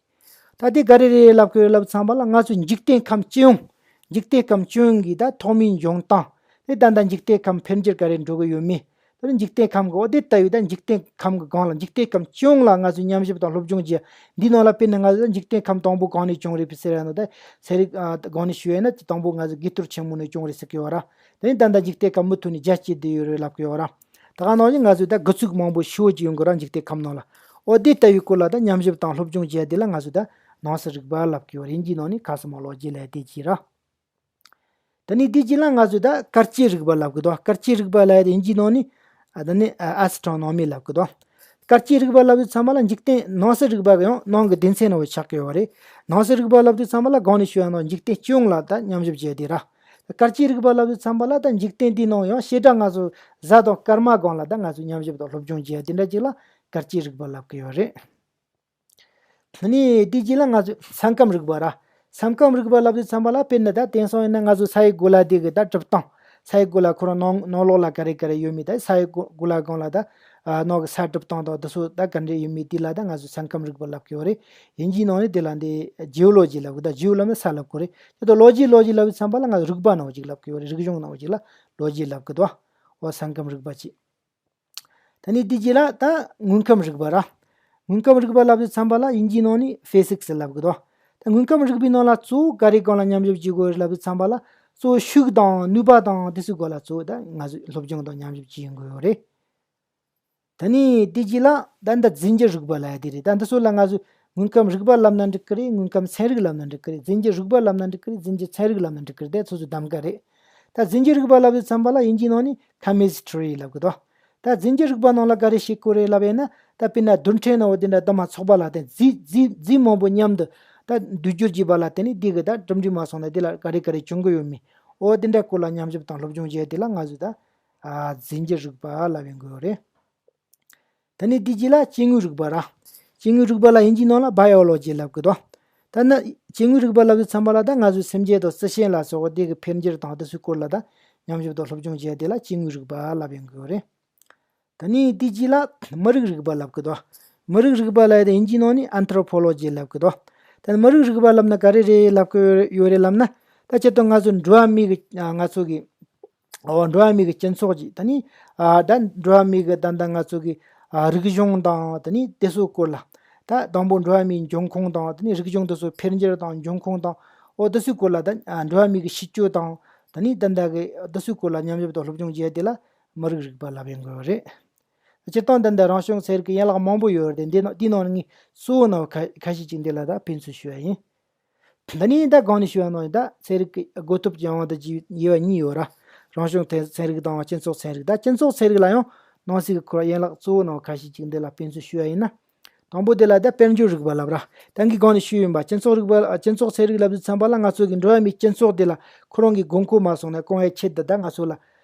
ད་འདི་ག་རེ་རེད་ལབ་གི་ཡོད་ལབ་ཙམ་པ་ལ་ང་ཚོའི་འཇིག་རྟེན་ཁམས་སྤྱི་ཡོངས། འཇིག་རྟེན་ཁམས་སྤྱི་ཡོངས་ཀྱི་ད་ཐོག་མའི་འབྱུང་སྟངས། དེ་ད་ལྟ་འཇིག་རྟེན་ཁམས་འཕེལ་འགྱུར་ག་རེ་འགྲོ་གི་ཡོད་མེད། དེ་ནི་འཇིག་རྟེན་ཁམས་ཀྱི་འོ་དེ་ལྟ་བུའི་ད་འཇིག་རྟེན་ཁམས་ཀྱི་སྒང་ལ་འཇིག་རྟེན་ཁམས་སྤྱི་ཡོངས་ལ་ང་ཚོས་ཉམས་ཞིབ་དང་སློབ་སྦྱོང་བྱས། འདིའི་ནང་ལ་དཔེར་ན་ང་ཚོས་འཇིག་རྟེན་ཁམས་དང་པོ་གང་ནས་བྱུང་རེད་ཟེར་ཡ་ན། ད་ཚན་རིག་ཨ་སྒང་ནས་ཞུ་ཡ་ན་དང་པོ་ང་ཚོས་དགུ་གཏོར་ཆེན་མོ་ནས་བྱུང་རེད་ཟེར་གི་ཡོད་ར། དེ་ནི་ད་ལྟ་འཇིག་རྟེན་ཁམས་མུ་མཐུད་ནས་རྒྱ་བསྐྱེད་བསྡད་ཡོད་རེད་ལབ་གི་ཡོད་ར། ད་ག་ནང་བཞིན་ང་ཚོས་ད་དགུ་ཚིགས་མང་པོ་ཞེ་པོ་ཅིག་ཡོང་གི་ར། འཇིག་རྟེན་ཁམས་ནང་ལ་འོ་དེ་ལྟ་བུའི་སྐོར་ལ་ད་ཉམས་ཞིབ་དང་སློབ་སྦྱོང་བྱས་དེ་ལ་ང་ཚོས་ད་སྣང་སྲིད་རིག་པ་ལབ་གི་ཡོད་རེད། དབྱིན་ཇིའི་ནང་ནས་ཁོ་སི་མོ་ལོ་ཇི་ལབ་དེ་ཅིག་ར། ད་ནི་དེ་རྗེས་ལ་ང་ཚོས་ད་སྐར་དཔྱད་རིག་པ་ལབ་གི་འདུག་སྐར་དཔྱད་རིག་པ་ལབ་ཡ་དེ་དབྱིན་ཇིའི་ནང་ནས་ཨ་ད་ནི་ཨ་ཨེ་སི་ཊོ་ནོ་མི་ལབ་གི་འདུག་སྐར་དཔྱད་རིག་པ་ལབ་དུས་ཙམ་པ་ལ་འཇིག་རྟེན་སྣང་སྲིད་རིག་པ་གི་ཡང་ནང་གི་སྡེ་ཚན་ནང་བཞིན་ཆགས་ཀྱི་ཡོད་རེད། སྣང་སྲིད་རིག་པ་ལབ་དུས་ཙམ་པ་ལ་གོང་ནས་ཞུ་ཡ་ནང་འཇིག་རྟེན་སྤྱི་ཡོངས་ལ་ད་ཉམས་ཞིབ་བྱས་དེ་ར། སྐར་དཔྱད་རིག་པ་ལབ་དུས་ཙམ་པ་ལ་ད་འཇིག་རྟེན་འདིའི་ནང་ཡང་བྱེ་བྲག་ང་ཚོ་གཟའ་དང་སྐར་མ་སྒང་ལ་ད་ང་ཚོས་ཉམས་ཞིབ་དང་སློབ་སྦྱོང་བྱས་ཡ་དེ་འདྲ་ཅིག་ལ་སྐར་དཔྱད་རིག་པ་ལབ་ཀྱི་ཡོད་རེད། ནི་དེ་རྗེས་ལ་ང་ཚོས་ས་ཁམས་རིག་པ་ར། ས་ཁམས་རིག་པ་ལབ་དུས་ཙམ་པ་ལ་དཔེར་ན་ད་དེང་སང་ཡིན་ན་ང་ཚོ་ས་ཡི་གོ་ལ་དེ་གི་ད་གྲུབ་སྟངས། ས་ཡི་གོ་ལ་ཁོ་རང་ནང་ནང་ལོགས་ལ་ག་རེ་ག་རེ་ཡོད་མེད། ད་ས་ཡི་གོ་གོ་ལ་སྒང་ལ་ད་ཨ་ནང་གི་ས་གྲུབ་སྟངས་དང་དེ་ཚོ་ད་ག་འདྲ་ཡོད་མེད་དེ་ལ་ད་ང་ཚོས་ས་ཁམས་རིག་པ་ལབ་ཀྱི་ཡོད་རེད། དབྱིན་ཇིའི་ནང་ནས་དེ་ལ་འདི་ཇི་ཨོ་ལོ་ཇི་ལབ་གི། ད་ཇི་ཨོ་ལབ་ན་ས་ལབ་གོ་རེད། དེ་ད་ལོ་ཇི་ལོ་ཇི་ལབ་དུས་ཙམ་པ་ལ་ང་ཚོ་རིག་པ་ནང་བཞིན་ལབ་ཀྱི་ཡོད་རེད། རིག་གཞུང་ནང་བཞིན་ལ་ལོ་ཇི་ལབ་གི་འདུག་འོ་ས་ཁམས་རིག་པ་ཅིག་ད་ནི་དེ་རྗེས་ལ་ད་དངོས་ཁམས་རིག་པ་ར། དངོས་ཁམས་རིག་པ་ལབ་དུས་ཙམ་པ་ལ་དབྱིན་ཇིའི་ནང་ནས་ཕི་སིག་སི་ལབ་གི་འདུག་ད་དངོས་ཁམས་རིག་པའི་ནང་ལ་གཙོ་བོ་ག་རེ་སྒང་ལ་ཉམས་ཞིབ་བྱེད་དགོས་རེད་ལབ་དུས་ཙམ་པ་ལ་གཙོ་བོ་ཤུགས་དང་ནུས་པ་དང་དེ་ཚོའི་སྐོར་ལ་གཙོ་བོ་ད་ང་ཚོས་སློབ་སྦྱོང་དང་ཉམས་ཞིབ་བྱེད་དགོས་ཡོད་རེད། ད་ནི་དེ་རྗེས་ལ་ད་འདི་རྫས་འགྱུར་རིག་པ་ལབ་ཡ་དེ་རེད། ད་འདི་ཚོ་ལ་ང་ཚོས་དངོས་ཁམས་རིག་པ་ལབ་ན་འགྲིག་གི་རེད། དངོས་ཁམས་ཚན་རིག་ལབ་ན་འགྲིག་གི་རེད། རྫས་འགྱུར་རིག་པ་ལབ་ན་འགྲིག་གི་རེད། རྫས་འགྱུར་ཚན་རིག་ལབ་ན་འགྲིག་གི་རེད། དེ་ཚོ་ཚོ་གདམ་ག་རེད། ད་རྫས་འགྱུར་རིག་པ་ལབ་དུས་ཙམ་པ་ལ་དབྱིན་ཇིའི་ནང་ནས་ཁེ་མི་སི་ཊི་རི་ལབ་གི་འདུག་ད་རྫས་འགྱུར་རིག་པ་ནང་ལ་ག་རེ་བྱེད་དགོས་རེད་ལབ་ཡིན་ན། ད་དཔེར་ན་རྡུལ་ཕྲན་ནང་འོ་དེ་འདྲ་དུ་མ་ཚོགས་པ་ལ་བརྟེན་རྫས་རྫས་རྫས་མང་པོ་མཉམ་དུ་ད་འདུས་སྦྱོར་བྱས་པ་ལ་བརྟེན་ནས་དེ་གི་ད་གྲུབ་འབྲས་མ་སོང་ན་དེ་ལ་ག་རེ་ག་རེ་བྱུང་གི་ཡོད་མེད། འོ་དེ་འདྲ་སྐོར་ལ་ཉམས་ཞིབ་དང་སློབ་སྦྱོང་བྱས་དེ་ལ་ང་ཚོས་ད་ཨ་རྫས་འགྱུར་རིག་པ་ལབ་ཡོང་གི་ཡོད་རེད། ད་ནི་དེ་རྗེས་ལ་སྐྱེ་དངོས་རིག་པ་ར། སྐྱེ་དངོས་རིག་པ་ལ་དབྱིན་ཇིའི་ནང་ལ་བྷ་ཡོ་ལོ་ཇི་ལབ་གི་འདུག་ད་ནི་སྐྱེ་དངོས་རིག་པ་ལབ་དུས་ཙམ་པ་ལ་ད་ང་ཚོའི་སེམས་ཅན་དང་རྩི་ཤིང་ལ་སོགས་པ་དེ་གི་འཕེལ་འགྱུར་དང་དེ་ཚོའི་སྐོར་ལ་ད་ཉམས་ཞིབ་དང་སློབ་སྦྱོང་བྱས་དེ་ལ་སྐྱེ་དངོས་རིག་པ་ལབ་ཡོང་གི་ཡོད་རེད། ད་ནི་དེ་རྗེས་ལ་མི་རིགས་རིག་པ་ལབ་གི་འདུག་མི་རིགས་རིག་པ་ལབ་ཡ་དེ་དབྱིན་ཇིའི་ནང་ནས་ཨན་ཐྲོ་པོ་ལོ་ཇི་ལབ་གི་འདུག་ད་ནི་མི་རིགས་རིག་པ་ལབ་ན་ག་རེ་རེད་ལབ་གི་ཡོད་རེད་ལབ་ན། ད་སྤྱིར་བཏང་ང་ཚོ་འགྲོ་བ་མི་གི་ང་ཚོ་གི་འོ་འགྲོ་བ་མི་གི་སྤྱི་ཚོགས་ཀྱི་ད་ནི་ཨ་ད་འགྲོ་བ་མི་གི་ད་ལྟ་ང་ཚོ་གི་ཨ་རིག་གཞུང་དང་ད་ནི་དེ་ཚོའི་སྐོར་ལ། ད་དང་པོ་འགྲོ་བ་མིའི་འབྱུང་ཁུངས་དང་ད་ནི་རིག་གཞུང་དེ་ཚོ་འཕེལ་འགྱུར་དང་འབྱུང་ཁུངས་དང་། འོ་དེ་ཚོའི་སྐོར་ལ་ད་ཨ་འགྲོ་བ་མི་གི་གཤིས་སྤྱོད་དང་ད་ནི་ད་ལྟ་གི་དེ་ཚོའི་སྐོར་ལ་ཉམས་ཞིབ་དང་སློབ་སྦྱོང་བྱས་དེ་ལ་མི་རིགས་རིག་པ་ལབ་ཡོང་གི་ཡོད་རེད། སྤྱིར་བཏང་ད་ལྟ་རང་བྱུང་ཚན་རིག་གི་ཡན་ལག་མང་པོ་ཡོད་རེད། འདི་ནང་འདི་ནང་ནས་ངས་གཙོ་བོ་ནང་ཁ་ཁ་ཤས་ཅིག་འདི་ལ་ད་ཕན་ཚུན་ཞུ་བ་ཡིན། འདི་ནི་ད་གོང་ནས་ཞུས་པ་ནང་བཞིན་ད་ཚན་རིག་གི་བགོ་ཐུབ་ཀྱི་དབང་དུ་བགྱིས་དབྱེ་བ་གཉིས་ཡོད་ར། རང་བྱུང་ཐན་ཚན་རིག་དང་སྤྱི་ཚོགས་ཚན་རིག་ད་སྤྱི་ཚོགས་ཚན་རིག་ལ་ཡང་སྣང་སྲིད་ཀྱི་ཁོར་ཡན་ལག་གཙོ་བོ་ནང་ཁ་ཤས་ཅིག་འདི་ལ་དཔེ་མཚོན་ཞུས་པ་ཡིན་ན། དང་པོ་དེ་ལ་ད་དཔལ་འབྱོར་རིག་པ་ལབ་ར། ད་གིན་གོང་ནས་ཞུས་ཡིན་པ་སྤྱི་ཚོགས་རིག་པ་སྤྱི་ཚོགས་ཚན་རིག་ལབ་དུས་ཙམ་པ་ལ་ང་ཚོ་གི་འགྲོ་བ་མིའི་སྤྱི་ཚོགས་དེ་ལ་ཁོ་རང་གི་དགོས་མཁོ་མ་སོང་ན་སྐོང་བའི་ཆེད་དུ་ད་ང་ཚོ་ལ་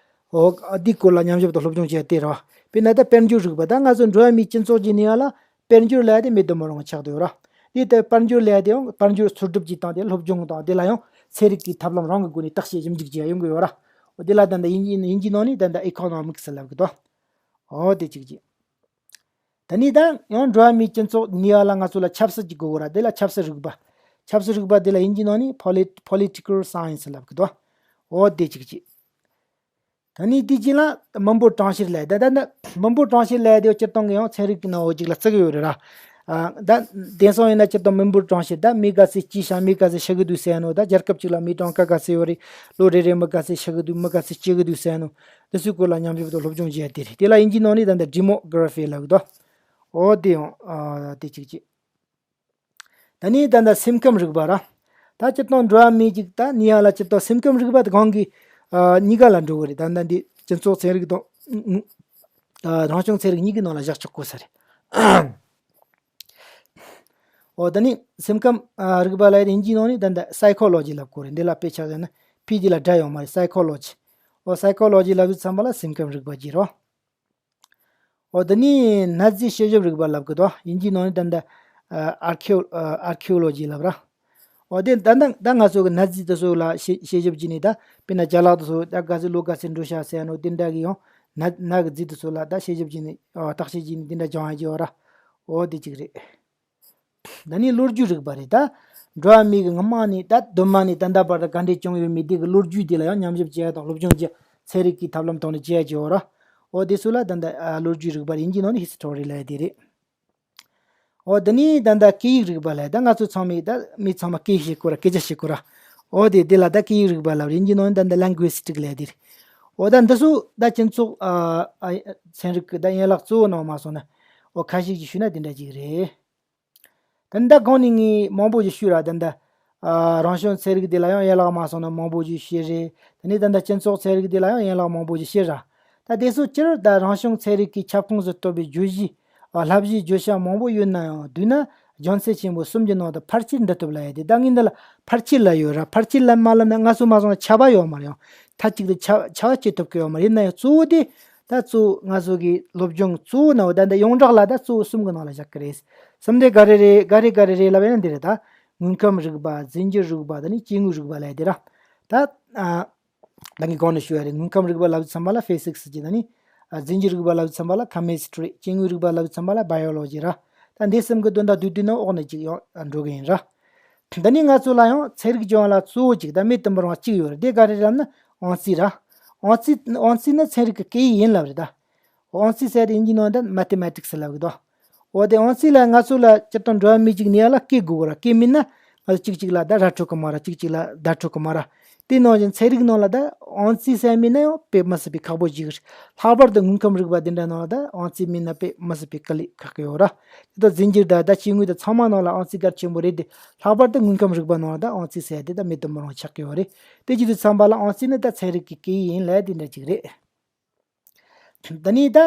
འོ་འདིའི་སྐོར་ལ་ཉམས་ཞིབ་དང་སློབ་སྦྱོང་བྱས་ཏེ་ར། དཔེར་ན་ད་དཔལ་འབྱོར་རིག་པ་ད་ང་ཚོ་འགྲོ་བ་མིའི་སྤྱི་ཚོགས་ཀྱི་ནུས་པ་ལ། དཔལ་འབྱོར་ལབ་ཡ་དེ་མེད་དུ་མི་རུང་བ་ཆགས་བསྡད་ཡོད་ར། དེ་ལྟར་དཔལ་འབྱོར་ལབ་ཡ་དེ་ཡང་དཔལ་འབྱོར་འཚོལ་སྒྲུབ་ཀྱི་སྟངས་དེ་སློབ་སྦྱོང་དང་དེ་ལ་ཡང་ཚན་རིག་གི་ཐབས་ལམ་རང་གི་སྒོ་ནས་བརྟག་དཔྱད་ཞིབ་འཇུག་བྱེད་ཡ་ཡོང་གི་ཡོད་ར། འོ་དེ་ལ་ད་ལྟ་དབྱིན་ཇི་དབྱིན་ཇིའི་ནང་ནས་ད་ལྟ་ཨི་ཁོ་ནོ་མིག་སི་ལབ་གི་འདུག་འོ་དེ་གཅིག་གཅིག་ད་ནི་ད་ཡང་འགྲོ་བ་མིའི་སྤྱི་ཚོགས་ནུས་པ་ལ་ང་ཚོ་ལ་ཆབ་སྲིད་ཀྱི་དགོས་མཁོ་ར། དེ་ལ་ཆབ་སྲིད་རིག་པ། ཆབ་སྲིད་རིག་པ་དེ་ལ་དབྱིན་ཇིའི་ནང་ནས་Polit- Political Science་ལབ་གི་འདུག་འོ་དེ་གཅིག་གཅིག་ད་ནི་དེ་རྗེས་ལ་མི་འབོར་གྲངས་བཤེར་ལབ་ཡ། ད་ད་ད་མི་འབོར་གྲངས་བཤེར་ལབ་ཡ་དེ་སྤྱིར་བཏང་གི་ཡང་ཚན་རིག་གི་ནང་འོ་ཅིག་ལ་བརྩི་གི་ཡོད་རེད་ར། ཨ། ད་དེང་སང་ཡིན་ན་སྤྱིར་བཏང་མི་འབོར་གྲངས་བཤེར། ད་མི་ག་ཚོད་སྐྱེས་ཤག་མི་ག་ཚོད་ཤི་གི་འདུག་ཟེར་ནོ། ད་རྒྱལ་ཁབ་ཅིག་ལ་མི་གྲངས་ཀ་ག་ཚོད་ཡོད་རེད། ལོ་རེ་རེ་མི་ག་ཚོད་ཤི་གི་འདུག་མི་ག་ཚོད་སྐྱེ་གི་འདུག་ཟེར་ནོ། དེ་ཚོའི་སྐོར་ལ་ཉམས་ཞིབ་དང་སློབ་སྦྱོང་བྱེད་ཡ་དེ་རེད། དེ་ལ་དབྱིན་ཇིའི་ནང་ནས་ད་ལྟ་demography ལབ་གི་འདུག་འོ་དེ་ཡང་ཨ་དེ་གཅིག་བྱས། ད་ནི་ད་ལྟ་སེམས་ཁམས་རིག་པ་ར། ད་སྤྱིར་བཏང་འགྲོ་བ་མི་གཅིག་ད་ནི་ཡ་ལ་སྤྱིར་བཏང་སེམས་ཁམས་རིག་པ་དེ་གང་གི་ཨ་གཉིས་ཀ་ལ་འགྲོ་གི་རེད། ད་ལྟ་འདི་སྤྱི་ཚོགས་ཚན་རིག་དང་ཨ་རང་བྱུང་ཚན་རིག་གཉིས་ཀའི་ནང་ལ་བཞག་ཆོག་གོ་ས་རེད། འོ་ད་ནི་སེམས་ཁམས་ཨ་རིག་པ་ལབ་ཡ་དེ་དབྱིན་ཇིའི་ནང་ནས་ད་ལྟ་psychology ལབ་གོ་རེད། འདི་ལ་དཔེ་ཆ་བཞག་ན་ཕ་གི་ལ་སྒྲ་ཡོད་མ་རེད། psychology། འོ་psychology ལབ་དུས་ཙམ་པ་ལ་སེམས་ཁམས་རིག་པ་བརྗོད་རོ། འོ་ད་ནི་གནའ་རྫས་དཔྱད་ཞིབ་རིག་པ་ལབ་གི་འདུག་དབྱིན་ཇིའི་ནང་ནས་ད་ལྟ་ཨ་archeo- ཨ་archaeology ལབ་ར། འོ་དེ་ད་ལྟ་ད་ང་ཚོ་གི་གནའ་རྫས་དེ་ཚོ་ལ་དཔྱད་དཔྱད་ཞིབ་བྱས་ནས། ད་དཔེར་ན་རྒྱ་ལག་དེ་ཚོ་ད་ག་ཚོད་ལོ་ག་ཚོད་འགྲོ་ཤག་ཟེར་ནོ་དེ་འདྲ་གི་ཡང་གནའ་གནའ་གི་རྫས་དེ་ཚོ་ལ་ད་དཔྱད་ཞིབ་བྱས་ནས། ཨ་བརྟག་དཔྱད་བྱས་ནས་དེ་འདྲ་སྦྱང་ཡ་ཅིག་ཡོད་ར། འོ་དེ་གཅིག་རེད། ད་ནི་ལོ་རྒྱུས་རིག་པ་རེད། ད་འགྲོ་བ་མི་གི་སྔ་མ་ནས་ད་གདོད་མ་ནས་ད་ལྟ་བར་དུ་ག་འདྲས་བྱུང་ཡོད་མེད་དེ་གི་ལོ་རྒྱུས་དེ་ལ་ཡང་ཉམས་ཞིབ་བྱེད་ཡ་དང་སློབ་སྦྱོང་བྱེད་ཡ། ཚན་རིག་གི་ཐབས་ལམ་ཐོག་ནས་བྱེད་ཡ་ཅིག་ཡོད་ར། འོ་དེ་ཚོ་ལ་ད་ལྟ་ཨ་ལོ་རྒྱུས་རིག་པ་རེད། དབྱིན་ཇིའི་ནང་ནས་history ལབ་ཡ་དེ་རེད། འོ་ད་ནི་ད་ལྟ་སྐད་ཡིག་རིག་པ་ལབ་ཡ། ད་ང་ཚོ་ཚང་མས་ད་མི་ཚང་མ་སྐད་ཤེས་དགོས་ར། སྐད་ཆ་བཤད་དགོས་ར། འོ་དེ་དེ་ལ་ད་སྐད་ཡིག་རིག་པ་ལབ་རེད། དབྱིན་ཇིའི་ནང་ནས་ད་ལྟ་linguistic ལབ་ཡ་དེ་རེད། འོ་ད་འདི་ཚོ་ད་སྤྱི་ཚོགས་ཨ་ཨ་ཚན་རིག་གི་ད་ཡན་ལག་གཙོ་བོ་ནང་མ་སོང་ན། འོ་ཁ་ཤས་ཀྱིས་ཞུས་ན་དེ་འདྲ་ཅིག་རེད། ད་ལྟ་གོང་ནས་ངས་མང་པོ་ཞིག་ཞུས་ར། ད་ལྟ་ཨ་རང་བྱུང་ཚན་རིག་དེ་ལ་ཡང་ཡན་ལག་མ་སོང་ན་མང་པོ་ཞིག་བཤད་རེད། དེ་ནས་ད་ལྟ་སྤྱི་ཚོགས་ཚན་རིག་དེ་ལ་ཡང་ཡན་ལག་མང་པོ་ཞིག་བཤད་ར། ད་དེ་ཚོ་སྤྱིར་ད་རང་བྱུང་ཚན་རིག་གི་ཁྱབ་ཁོངས་སུ་གཏོགས་པའི་བརྗོད་གཞི། ཨ་བསླབ་གཞིའི་བརྗོད་བྱ་མང་པོ་ཡོད་ན་ཡང་། བསྡུས་ན་རྒྱུ་མཚན་ཆེན་པོ་གསུམ་གྱི་ནང་དུ་ཕལ་ཆེར་འདུ་ཐུབ་ལབ་ཡ་དེ། ད་ངས་འདི་ལ་ཕལ་ཆེར་ལབ་ཡོད་ར། ཕལ་ཆེར་ལབ་མ་ལབ་ན་ང་ཚོ་མ་སོང་ན་ཁྱབ་པ་ཡོད་མ་རེད། ཡང་མཐའ་གཅིག་ཏུ་ཁྱབ་ཁྱབ་པ་བྱེད་ཐུབ་ཀྱི་ཡོད་མ་རེད། ཡིན་ན་ཡང་གཙོ་བོ་དེ། ད་གཙོ་བོ་ང་ཚོ་གི་སློབ་སྦྱོང་གཙོ་བོ་ནང་ད་ལྟ་ཡོངས་གྲགས་ལ་ད་གཙོ་བོ་གསུམ་གྱི་ནང་ལ་བཞག་གི་རེད། གསུམ་དེ་ག་རེ་རེད། ག་རེ་ག་རེ་རེད་ལབ་ཡ་ན་འདི་རེད། ད་དངོས་ཁམས་རིག་པ། རྫས་འགྱུར་རིག་པ། ད་ནི་སྐྱེ་དངོས་རིག་པ་ལབ་ཡ་དེ་ར། ད་ཨ། ད་ངས་གོང་ནས་ཞུ་ཡ་རེད། དངོས་ཁམས་རིག་པ་ལབ་དུས་ཙམ་པ་ལ་ཕི་སིག་སི་ཅིག་ད་ནི། ཨ་རྫས་འགྱུར་རིག་པ་ལབ་དུས་ཙམ་པ་ལ་ཁེ་མི་སི་ཊི་རི། སྐྱེ་དངོས་རིག་པ་ལབ་དུས་ཙམ་པ་ལ་བྷ་ཡོ་ལོ་ཇི་ར། ད་འདི་གསུམ་གི་དོན་དག་བསྡུས་བསྡུས་ན་འོག་ནས་ཅིག་ཡང་འགྲོ་གི་ཡིན་ར། ད་ནི་ང་ཚོ་ལ་ཡང་ཚན་རིག་སྦྱོང་བ་ལ་གཙོ་བོ་ཅིག་ད་མེད་དུ་མི་རུང་བ་གཅིག་ཡོད་རེད། དེ་ག་རེ་རེད་ལབ་ན་ཨང་རྩིས་ར། ཨང་རྩིས་ཨང་རྩིས་ནི་ཚན་རིག་གི་སྐད་ཡིག་ཡིན་ལབ་རེད་ད། ཨང་རྩིས་ཟེར་དེ་དབྱིན་ཇིའི་ནང་ད་མེ་ཐེ་མེ་ཊིག་སི་ལབ་གི་འདུག་འོ་དེ་ཨང་རྩིས་ལ་ང་ཚོ་ལ་སྤྱིར་བཏང་འགྲོ་བ་མི་གཅིག་ནས་ཡ་ལ་སྐད་དགོས་གི་ར། སྐད་མེད་ན་ང་ཚོ་གཅིག་གཅིག་ལ་ད་ར་འཕྲོད་གི་མ་ར། གཅིག་གཅིག་ལ་བརྡ་འཕྲོད་གི་མ་ར། དེ་ནང་བཞིན་ཚན་རིག་ནང་ལ་ད་ཨང་རྩིས་ཟེར་མེད་ན་ཡང་དཔེ་མི་སྲིད་པའི་ཁག་པོ་ཞིག་རེད། ལྷག་པར་དུ་དངོས་ཁམས་རིག་པ་དེ་འདྲ་ནང་ལ་ད་ཨང་རྩིས་མེད་ན་དཔེ་མི་སྲིད་པའི་དཀའ་ལས་ཁག་གི་ཡོད་ར། དེ་ད་རྫས་འགྱུར་ད་ད་སྐྱེ་དངོས་ད་ཚང་མ་ནང་ལ་ཨང་རྩིས་གལ་ཆེན་པོ་རེད་དེ། ལྷག་པར་དུ་དངོས་ཁམས་རིག་པ་ནང་ལ་ད་ཨང་རྩིས་ཟེར་དེ་ད་མེད་དུ་མི་རུང་ཆགས་ཀྱི་ཡོད་རེད། དེ་བྱེད་དུས་ཙམ་པ་ལ་ཨང་རྩིས་ནི་ད་ཚན་རིག་གི་སྐད་ཡིག་ཡིན་ལབ་དེ་འདྲ་ཅིག་རེད། ད་ནི་ད་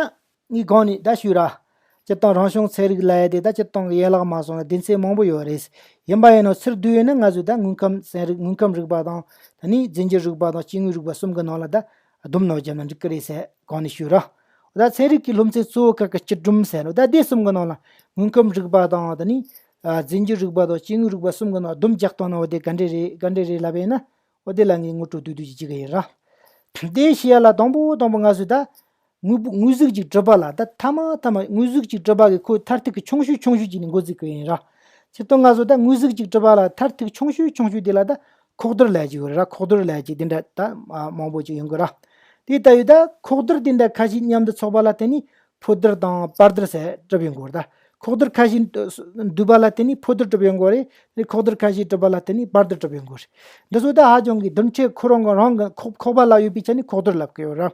ངས་གོང་ནས་ད་ཞུས་ར། སྤྱིར་བཏང་རང་བྱུང་ཚན་རིག་ལབ་ཡ་དེ་ད་སྤྱིར་བཏང་གི་ཡན་ལག་མ་སོང་ན་སྡེ་ཚན་མང་པོ་ཡོད་རེད། ཡིན་པ་ཡིན་ནོ་ཚུར་བསྡུས་ཡོད་ན་ང་ཚོས་ད་དངོས་ཁམས་ཚན་རིག་དངོས་ཁམས་རིག་པ་དང་། ད་ནི་རྫས་འགྱུར་རིག་པ་དང་སྐྱེ་དངོས་རིག་པ་གསུམ་གི་ནང་ལ་ད་སྡོམ་ནང་བརྒྱབ་ན་འགྲིག་གི་རེད་ཟེར་གོང་ནས་ཞུས་ར། ད་ཚན་རིག་གི་སློབ་ཚན་གཙོ་བོ་ཁག་གི་སྤྱི་སྒྲོམ་ཟེར་ནོ་ད་དེ་གསུམ་གི་ནང་ལ་དངོས་ཁམས་རིག་པ་དང་། ད་ནི་ཨ་རྫས་འགྱུར་རིག་པ་དང་སྐྱེ་དངོས་རིག་པ་གསུམ་གི་ནང་སྡོམ་རྒྱག་སྟངས་ནང་འོ་དེ་ག་འདྲས་རེད་ག་འདྲས་རེད་ལབ་ཡིན་ན། འོ་དེ་ལ་ངས་ངོ་སྤྲོད་བསྡུས་བསྡུས་ཅིག་བྱེད་ཀྱི་ཡིན་ར། དེ་བཤད་ཡ་ལ་དང་པོ་དང་པོ་ང་ཚོས་ད་དངོས་པོ་དངོས་གཟུགས་ཅིག་གྲུབ་པ་ལ། ད་ཐ་མ་ཐ་མ་དངོས་གཟུགས་ཅིག་གྲུབ་པ་གི་ཁོ་མཐར་ཐུག་གི་ཆུང་ཤོས་ཆུང་ཤོས་ཅིག་ནས་འགོ་འཛུགས་ཀྱི་ཡིན་ར། སྤྱིར་བཏང་ང་ཚོ་ད་དངོས་གཟུགས་ཅིག་གྲུབ་པ་ལ་མཐར་ཐུག་ཆུང་ཤོས་ཆུང་ཤོས་དེ་ལ་ད་ཁོག་རྡུལ་ལབ་ཀྱི་ཡོད་རེད་ར། ཁོག་རྡུལ་ལབ་ཀྱི་དེ་འདྲ་ད་མང་པོ་ཅིག་ཡོང་གི་ར། དེ་ལྟ་བུའི་ད་ཁོག་རྡུལ་དེ་འདྲ་ཁ་ཤས་མཉམ་དུ་ཚོགས་པ་ལ་བརྟེན་ནས་ཕོ་རྡུལ་དང་བར་རྡུལ་ཟེར་གྲུབ་ཡོང་གི་ཡོད་རེད་ད། ཁོག་རྡུལ་ཁ་ཤས་འདུས་པ་ལ་བརྟེན་ནས་ཕོ་རྡུལ་གྲུབ་ཡོང་གི་ཡོད་རེད། ཁོག་རྡུལ་ཁ་ཤས་གྲུབ་པ་ལ་བརྟེན་ནས་བར་རྡུལ་གྲུབ་ཡོང་གི་ཡོད་རེད། འདི་ཚོ་ད་ཧ་ཅང་གི་རྡུལ་ཕྲན་ཁོ་རང་གི་རང་གི་ཁོག་ཁོག་པ་ལ་ཡོད་པའི་ཆ་ནས་ཁོག་རྡུལ་ལབ་ཀྱི་ཡོད་ར།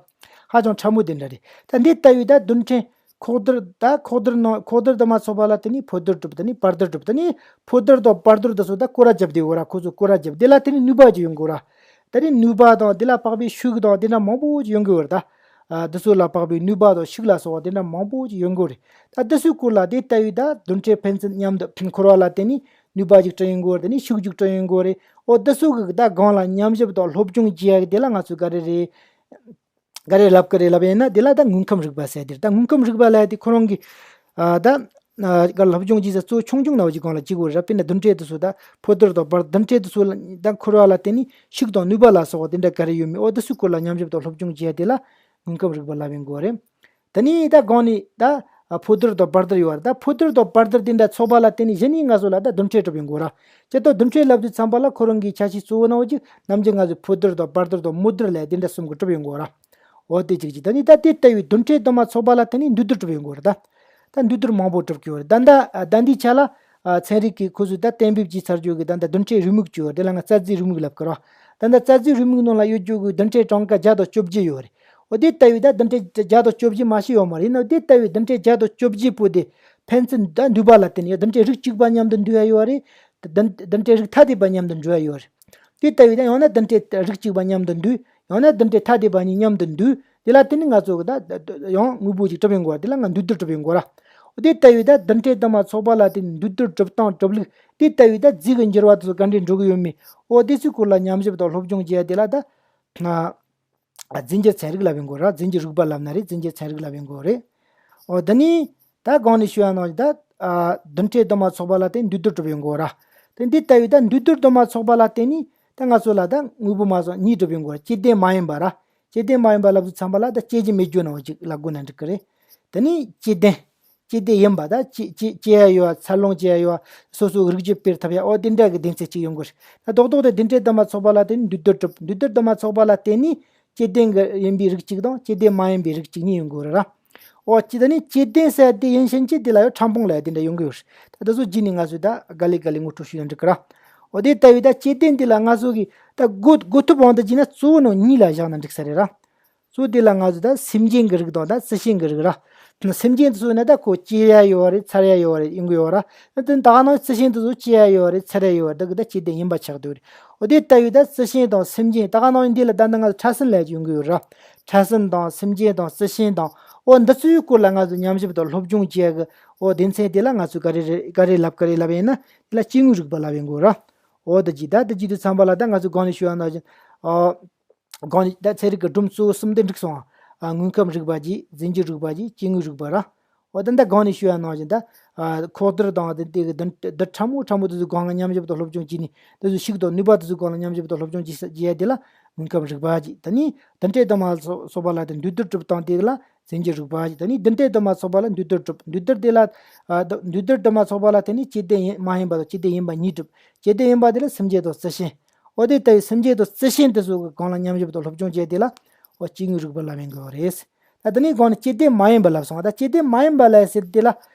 ཧ་ཅང་ཕྲ་མོ་དེ་འདྲ་རེད། ད་འདི་ལྟ་བུའི་ད་རྡུལ་ཕྲན་ཁོག་རྡུལ་ད་ཁོག་རྡུལ་ནང་ཁོག་རྡུལ་དུ་མ་ཚོགས་པ་ལ་བརྟེན་ནས་ཕོ་རྡུལ་གྲུབ། དེ་ནས་བར་རྡུལ་གྲུབ། དེ་ནས་ཕོ་རྡུལ་དང་བར་རྡུལ་དེ་ཚོ་ད་སྐོར་ར་བརྒྱབ་བསྡད་ཡོད་ར། ཁོ་ཚོ་སྐོར་ར་བརྒྱབ་དེ་ལ་བརྟེན་ནས་ནུས་པ་ཅིག་ཡོང་གི་ཡོད་ར། ད་ནི་ནུས་པ་དང་དེ་ལ་དཔག་པའི་ཤུགས་དང་དེ་འདྲ་མང་པོ་ཅིག་ཡོང་གི་ཡོད་རེད་ད། ཨ་དེ་ཚོ་ལ་དཔག་པའི་ནུས་པ་དང་ཤུགས་ལ་སོགས་པ་དེ་འདྲ་མང་པོ་ཅིག་ཡོང་གི་ཡོད་རེད། ད་དེ་ཚོའི་སྐོར་ལ་དེ་ལྟ་བུའི་ད་རྡུལ་ཕྲན་ཕན་ཚུན་མཉམ་དུ་འཁོར་བ་ལ་བརྟེན་ནས་ནུས་པ་ཅིག་སྤྲད་ཡོང་གི་ཡོད་རེད། དེ་ནས་ཤུགས་ཅིག་སྤྲད་ཡོང་གི་ཡོད་རེད། འོ་དེ་ཚོ་གི་ད་སྒང་ལ་ཉམས་ཞིབ་དང་སློབ་སྦྱོང་བྱེད་ཡ་གི་དེ་ལ་ང་ཚོས་ག་རེ་རེད། ག་རེ་ལབ་ཀྱི་རེད་ལབ་ཡིན་ན་དེ་ལ་ད་དངོས་ཁམས་རིག་པ་ཟེར་དེ་རེད། ད་དངོས་ཁམས་རིག་པ་ལབ་ཡ་དེ་ཁོ་རང་གི་ཨ་ད་ཨ་ག་སློབ་སྦྱོང་བྱེད་ས་གཙོ་ཆུང་ཆུང་ནང་བཞིན་སྒང་ལ་གཅིག་པོ་རེད། དཔེར་ན་རྡུལ་ཕྲན་དེ་ཚོ་ད་ཕོ་རྡུལ་དང་བར་རྡུལ་ཕྲན་དེ་ཚོ་ལ་ད་འཁོར་བ་ལ་བརྟེན་ནས་ཤུགས་དང་ནུས་པ་ལ་སོགས་པ་དེ་འདྲ་ག་རེ་ཡོད་མེད། འོ་དེ་ཚོའི་སྐོར་ལ་ཉམས་ཞིབ་དང་སློབ་སྦྱོང་བྱེད་ཡ་དེ་ལ་དངོས་ཁམས་རིག་པ་ལབ་ཡིན་དགོས་རེད། དེ་ནས་ད་གོང་ནས་ད་ཕོ་རྡུལ་དང་བར་རྡུལ་ཡོད་རེད། ད་ཕོ་རྡུལ་དང་བར་རྡུལ་དེ་འདྲ་ཚོགས་པ་ལ་བརྟེན་ནས་གཞི་ནས་ང་ཚོ་ལ་ད་རྡུལ་ཕྲན་གྲུབ་ཡོང་གི་ཡོད་ར། སྤྱིར་བཏང་རྡུལ་ཕྲན་ལབ་དུས་ཙམ་པ་ལ་ཁོ་རང་གི་ཁྱད་ཆོས་གཙོ་བོ་ནང་བཞིན་ནམ་རྒྱུན་ང་ཚོས་ཕོ་རྡུལ་དང་བར་རྡུལ་དང་མོ་རྡུལ་ལབ་དེ་འདྲ་གསུམ་གྱིས་གྲུབ་ཡོང་གི་ཡོད་ར། འོ་དེ་གཅིག་གཅིག་ད་ནི་ད་དེ་ལྟ་བུའི་རྡུལ་ཕྲན་དུ་མ་ཚོགས་པ་ལ་བརྟེན་ནས་འདུས་རྡུལ་གྲུབ་ཡོང་གི་ཡོད་རེད་ད། ད་འདུས་རྡུལ་མང་པོ་གྲུབ་ཀྱི་ཡོད་རེད་ད། ད་ད་འདིའི་ཆ་ལ་ཚན་རིག་གི་ཁོ་ཚོས་ད་གཏན་འབེབས་བྱས་ཚར་རྒྱུ་གི་ད་ད་རྡུལ་ཕྲན་རེའུ་མིག་ཅིག་ཡོད་རེད། དེ་ལ་ང་རྩ་རྫས་རེའུ་མིག་ལབ་ཀྱི་རེད། ད་ད་རྩ་རྫས་རེའུ་མིག་ནང་ལ་ཡོད་རྒྱུ་གི་རྡུལ་ཕྲན་གྲངས་ཀ་བརྒྱ་དང་བཅོ་བརྒྱད་ཡོད་རེད། འོ་དེ་ལྟ་བུའི་ད་རྡུལ་ཕྲན་བརྒྱ་དང་བཅོ་བརྒྱད་མ་ཞིག་ཡོད་མ་རེད། ཡིན་ན་དེ་ལྟ་བུའི་རྡུལ་ཕྲན་བརྒྱ་དང་བཅོ་བརྒྱད་པོ་དེ་ཕན་ཚུན་ད་འདུས་པ་ལ་བརྟེན་ནས་རྡུལ་ཕྲན་རིགས་གཅིག་པ་མཉམ་དུ་འདུས་ཡ་ཡོད་རེད། རྡུལ་རྡུལ་ཕྲན་རིགས་ཐ་དད་པ་མཉམ་དུ་འདུས་ཡ་ཡོད་རེད། དེ་ལྟ་བུའི་ད་ཡང་ན་རྡུལ་ཕྲན་རིགས་གཅིག་པ་མཉམ་དུ་འདུས། ཡང་ན་རྡུལ་ཕྲན་ཐ་དད་པ་གཉིས་མཉམ་དུ་འདུས། དེ་ལ་བརྟེན་ནས་ང་ཚོ་གི་ད་ད་ད་ཡང་དངོས་པོ་ཅིག་གྲུབ་ཡོང་གི་ཡོད་རེད། དེ་ལ་ང་འདུས་རྡུལ་གྲུབ་ཡོང་གི་ཡོད་རེད། འོ་དེ་ལྟ་བུའི་ད་རྡུལ་ཕྲན་དུ་མ་ཚོགས་པ་ལ་བརྟེན་ནས་འདུས་རྡུལ་གྲུབ་སྟངས་གྲུབ་ལུགས་དེ་ལྟ་བུའི་ད་རྫས་ཀྱི་འགྱུར་བ་དེ་ཚོ་ག་འདྲས་འགྲོ་གི་ཡོད་མེད། འོ་དེ་ཚོའི་སྐོར་ལ་ཉམས་ཞིབ་དང་སློབ་སྦྱོང་བྱེད་ཡ་དེ་ལ་ད་ང་རྫས་འགྱུར་ཚན་རིག་ལབ་ཡོང་གི་ཡོད་རེད། རྫས་འགྱུར་རིག་པ་ལབ་ན་རེད། རྫས་འགྱུར་ཚན་རིག་ལབ་ཡོང་གི་ཡོད་རེད། འོ་དེ་ནས་ད་གོང་ནས་ཞུ་ཡ་ནང་བཞིན་ད་ཨ་རྡུལ་ཕྲན་དུ་མ་ཚོགས་པ་ལ་བརྟེན་འདུས་རྡུལ་གྲུབ་ཡོང་གི་ཡོད་རེད། དེ་འདི་ལྟ་བུའི་ད་འདུས་རྡུལ་དུ་མ་ཚོགས་པ་ལ་བརྟེན་ནས་ད་ང་ཚོ་ལ་ད་དངོས་པོ་མ་སོང་གཉིས་གྲུབ་ཡོང་གི་ཡོད་རེད། སྐྱེ་ལྡན་མ་ཡིན་པ་ར། སྐྱེ་ལྡན་མ་ཡིན་པ་ལབ་དུས་ཙམ་པ་ལ་ད་སྐྱེ་རྒྱུ་མེད་རྒྱུ་ནང་བཞིན་ལབ་དགོས་ན་འགྲིག་གི་རེད། དེ་ནས་སྐྱེ་ལྡན། སྐྱེ་ལྡན་ཡིན་པ་ད་སྐྱེ་སྐྱེ་སྐྱེ་ཡ་ཡོད་པ། འཚར་ལོངས་བྱེད་ཡ་ཡོད་པ། སོ་སོའི་རིགས་རྒྱུད་སྤེལ་ཐུབ་ཡ། འོ་དེ་འདྲ་གི་སྡེ་ཚན་གཅིག་ཡོང་གི་རེད། ད་རྡོག་རྡོག་དེ་རྡུལ་ཕྲན་དུ་མ་ཚོགས་པ་ལ་བརྟེན་ནས་འདུས་རྡུལ་གྲུབ། འདུས་རྡུལ་དུ་མ་ཚོགས་པ་ལ་བརྟེན་ནས་སྐྱེ་ལྡན་གྱི་ཡིན་པའི་རིགས་གཅིག་དང་སྐྱེ་ལྡན་མ་ཡིན་པའི་རིགས་གཅིག་གཉིས་ཡོང་གི་རེད་ར། འོ་སྐྱེ་ལྡན་ནི་སྐྱེ་ལྡན་ཟེར་དེ་ཡིན་ཕྱིན་ཆད་དེ་ལ་ཡང་ཕྲ་ཕུང་ལབ་ཡ་དེ་འདྲ་ཡོང་གི་ཡོད་རེད། ད་དེ་ཚོ་རྗེས་ནས་ང་ཚོས་ད་ག་ལེ་ག་ལེ་ངོ་སྤྲོད་ཞུས་ན་འགྲིག་གི་ར། འོ་དེ་ལྟ་བུའི་ད་སྐྱེ་ལྡན་དེ་ལ་ང་ཚོ་གིས་ད་གོ་གོ་ཐོབ་དབང་དུ་བྱས་ན་གཙོ་བོ་ནང་གཉིས་ལ་བཞག་ན་འགྲིག་ས་རེད་ར། གཙོ་བོ་དེ་ལ་ང་ཚོ་ད་སེམས་ཅན་གྱི་རིགས་དང་ད་རྩི་ཤིང་གི་རིགས་ར། སེམས་ཅན་དེ་ཚོ་ནི་ད་ཁོ་སྐྱེ་ཡ་ཡོད་རེད། འཚར་ཡ་ཡོད་རེད། ཡོང་གི་ཡོད་ར། དེ་ད་ག་ནང་རྩི་ཤིང་དེ་ཚོ་སྐྱེ་ཡ་ཡོད་རེད། འཚར་ཡ་ཡོད་རེད། ད་གི་ད་སྐྱེ་ལྡན་ཡིན་པ་ཆགས་བསྡད་ཡོད་རེད། འོ་དེ་ལྟ་བུའི་ད་རྩི་ཤིང་དང་སེམས་ཅན། ད་ག་ནང་འདི་ལ་ད་ནི་ང་ཚོ་ཕྲ་སྲིན་ལབ་ཀྱི་ཡོང་གི་ཡོད་ར། ཕྲ་སྲིན་དང་སེམས་ཅན་དང་རྩི་ཤིང་དང་། འོ་འདི་ཚོའི་སྐོར་ལ་ང་ཚོ་ཉམས་ཞིབ་དང་སློབ་སྦྱོང་བྱེད་ཡ་གི་འོ་སྡེ་ཚན་དེ་ལ་ང་ཚོས་ག་རེ་རེ་ག་རེ་ལབ་ག་རེ་ལབ་ཡིན་ན་དེ་ལ་སྐྱེ་དངོས་རིག་པ་ལབ་ཡོང་གི་ཡོད་ར། འོ་ད་ཅི་ད་ད་ཅི་དུས་ཙམ་པ་ལ་ད་ང་ཚོས་གོང་ནས་ཞུས་པ་ནང་བཞིན། ཨ། གོང་ནས་ད་ཚན་རིག་གི་སྒྲོམ་གཙོ་བོ་གསུམ་དེ་འགྲིག་སོང་ང་། ཨ། དངོས་ཁམས་རིག་པ་གྱིས། རྫས་འགྱུར་རིག་པ་གྱིས། སྐྱེ་དངོས་རིག་པ་ར། འོ་ད་ད་གོང་ནས་ཞུས་པ་ནང་བཞིན་ད། ཨ། ཁོག་རྡུལ་དང་དེ་དེ་གི་རྡུལ་རྡུལ་ཕྲ་མོ་ཕྲ་མོ་དེ་ཚོའི་སྒང་ལ་ཉམས་ཞིབ་དང་སློབ་སྦྱོང་བྱས་ནས་དེ་ཚོའི་ཤུགས་དང་ནུས་པ་དེ་ཚོའི་སྒང་ལ་ཉམས་ཞིབ་དང་སློབ་སྦྱོང་བྱེད་ས་བྱེད་ཡ་དེ་ལ་དངོས་ཁམས་རིག་པ་གྱིས། ད་ནི་རྡུལ་ཕྲན་དུ་མ་སོགས་པ་ལ་དེ་འདུས་རྡུལ་གྲུབ་སྟངས་དེ་ལ་རྫས་འགྱུར་རིག་པ་གྱིས། ད་ནི་རྡུལ་ཕྲན་དུ་མ་སོགས་པ་ལ་འདུས་རྡུལ་གྲུབ། འདུས་རྡུལ་དེ་ལ། ཨ། འདུས་རྡུལ་དུ་མ་ཚོགས་པ་ལ་བརྟེན་ནས་སྐྱེ་ལྡན་ཡིན་མ་ཡིན་པ་དང་སྐྱེ་ལྡན་ཡིན་པ་གཉིས་གྲུབ། སྐྱེ་ལྡན་ཡིན་པ་དེ་ལ་སེམས་ཅན་དང་རྩི་ཤིང་། འོ་དེ་ལྟ་བུའི་སེམས་ཅན་དང་རྩི་ཤིང་དེ་ཚོ་གི་སྒང་ལ་ཉམས་ཞིབ་དང་སློབ་སྦྱོང་བྱས་དེ་ལ་འོ་སྐྱེ་དངོས་རིག་པ་ལབ་ཡོང་གི་ཡོད་རེད། ད་དེ་ནས་གོང་ནས་སྐྱེ་ལྡན་མ་ཡིན་པ་ལབ་སོང་ང་། ད་སྐྱེ་ལྡན་མ་ཡིན་པ་ལབ་ཟེར་དེ་ལ་